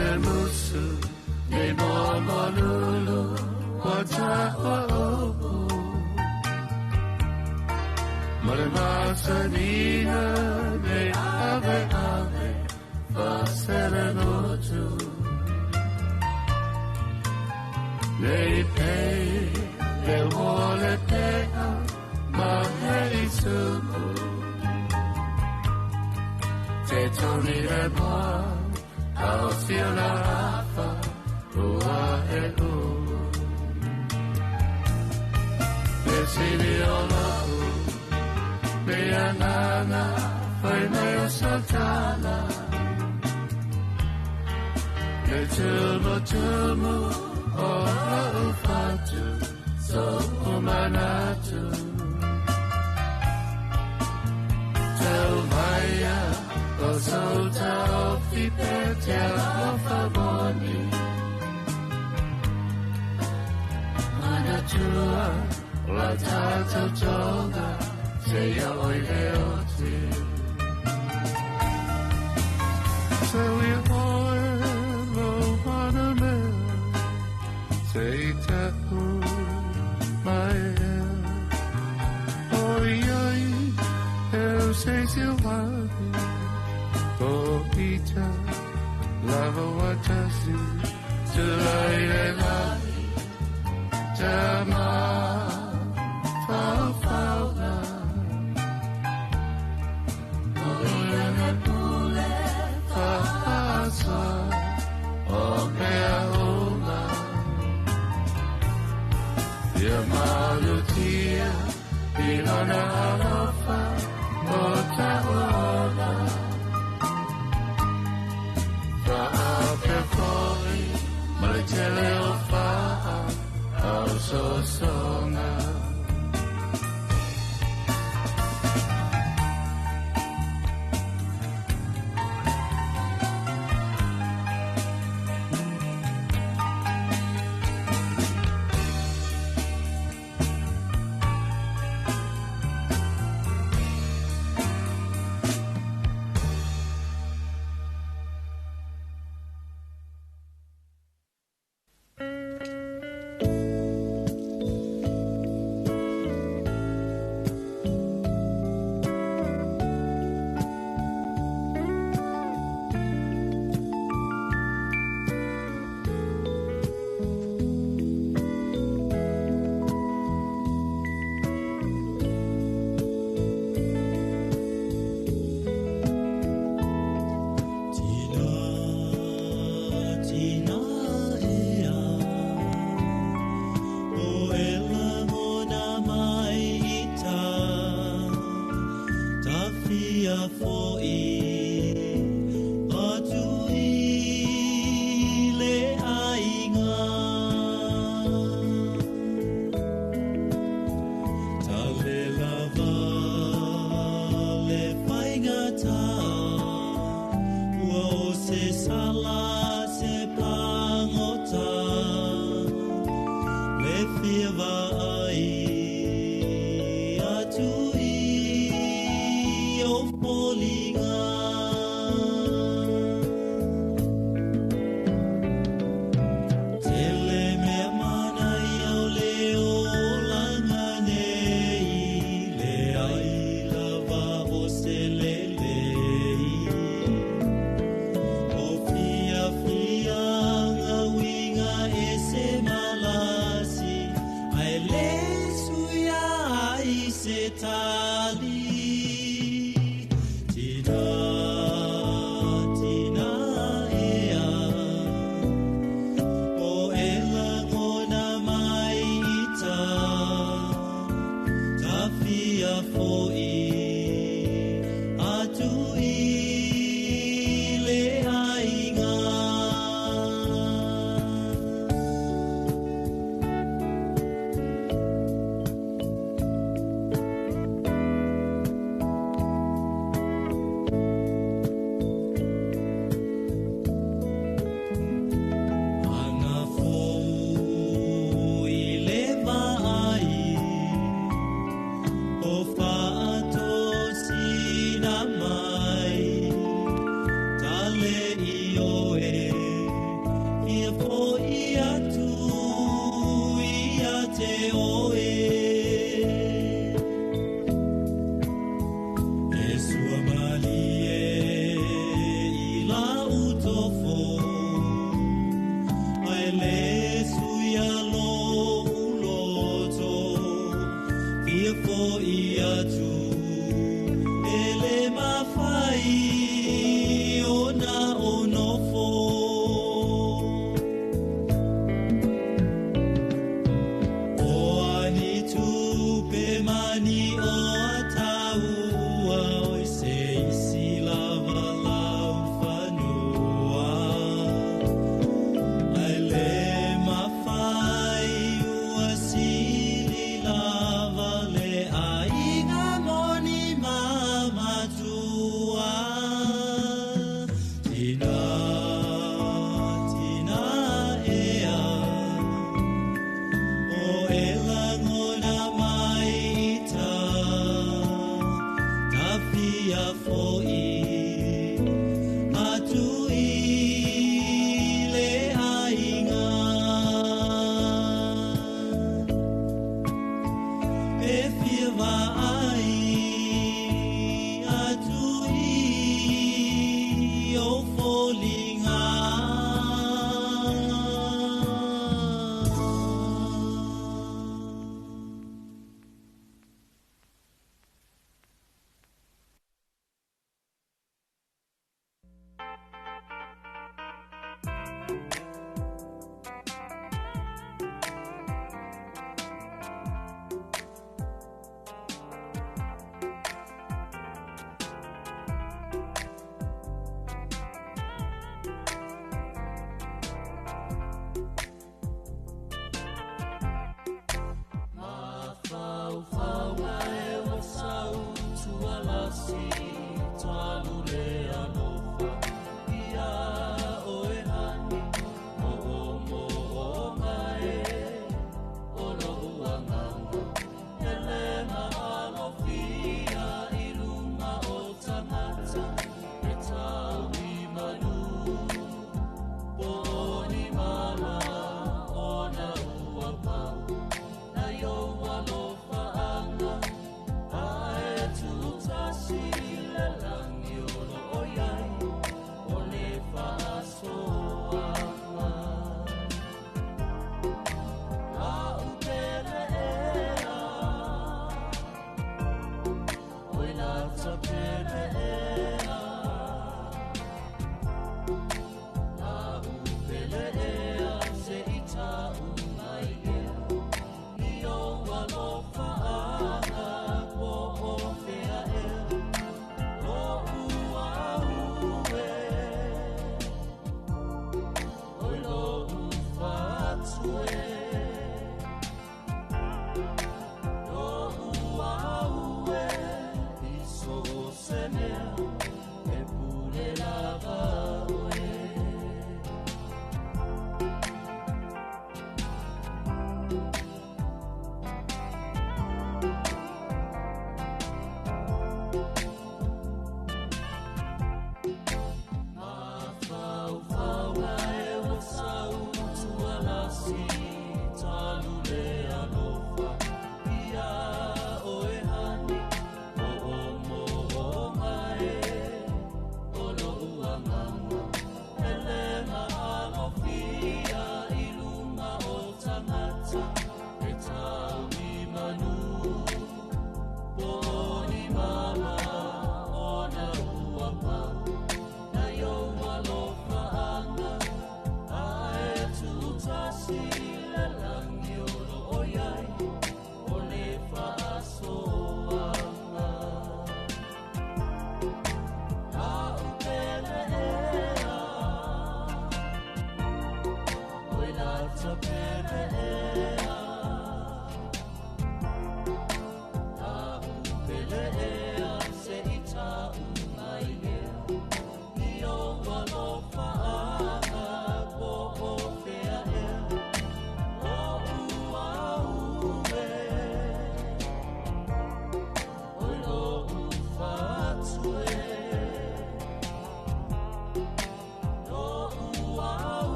Te musu ne mo molulu o ta o o Mare masanina ne ave ave fa sere motu Ne pe le wole pe a ma hei sumu Te toni e moa au siona afa ua e u. Le sili o lau me anana fai mai o satana. Le tumu tumu o lau fatu so umanatu. Tau maia o so tau fi pe te alofa moni. Manatua la tātou tonga se ia oi le oti. Se i oe lo mana mea, se i te u mai e. Oi ai, eu sei se o wahi, o ita, lava watasi, te lai le lai, te ma, fau fau na. O ia ne pule whaasa, o mea uma. Ia malutia, i lona alofa, o ta'uola. Fa'apea fo'i, ma le tele o fa'a, ausosoga. Se le le. O fia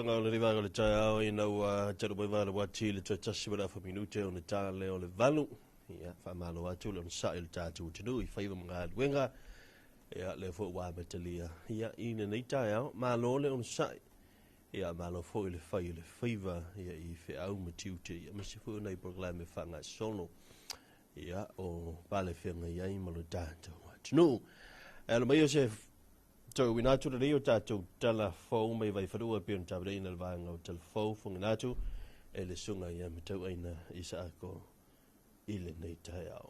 tulaga o le vaega o le taeao ina ua talu mai vae le uati i le toe 1 ma le afa minute ona ta lea o le 8. Ia, faamalo atu le onosai o le tatou atunuu i faiva ma galuega. Ia, lea foi ua amatalia ia, i lenei taeao. Malo le onosai. Ia, malo foi le fai o le faiva ia, i feau ma tiute. Ia, aemaise foi o nai polokalame faagasolo. Ia, o pale feagai ai ma lo tatou atunuu. E ala mai o se tauina atu lenei o tatou tala fou mai Vaifanua pei ona tapenaina le vaega o tala fou fofoga atu e le susuga ia Matauaina Isaako i lenei taeao.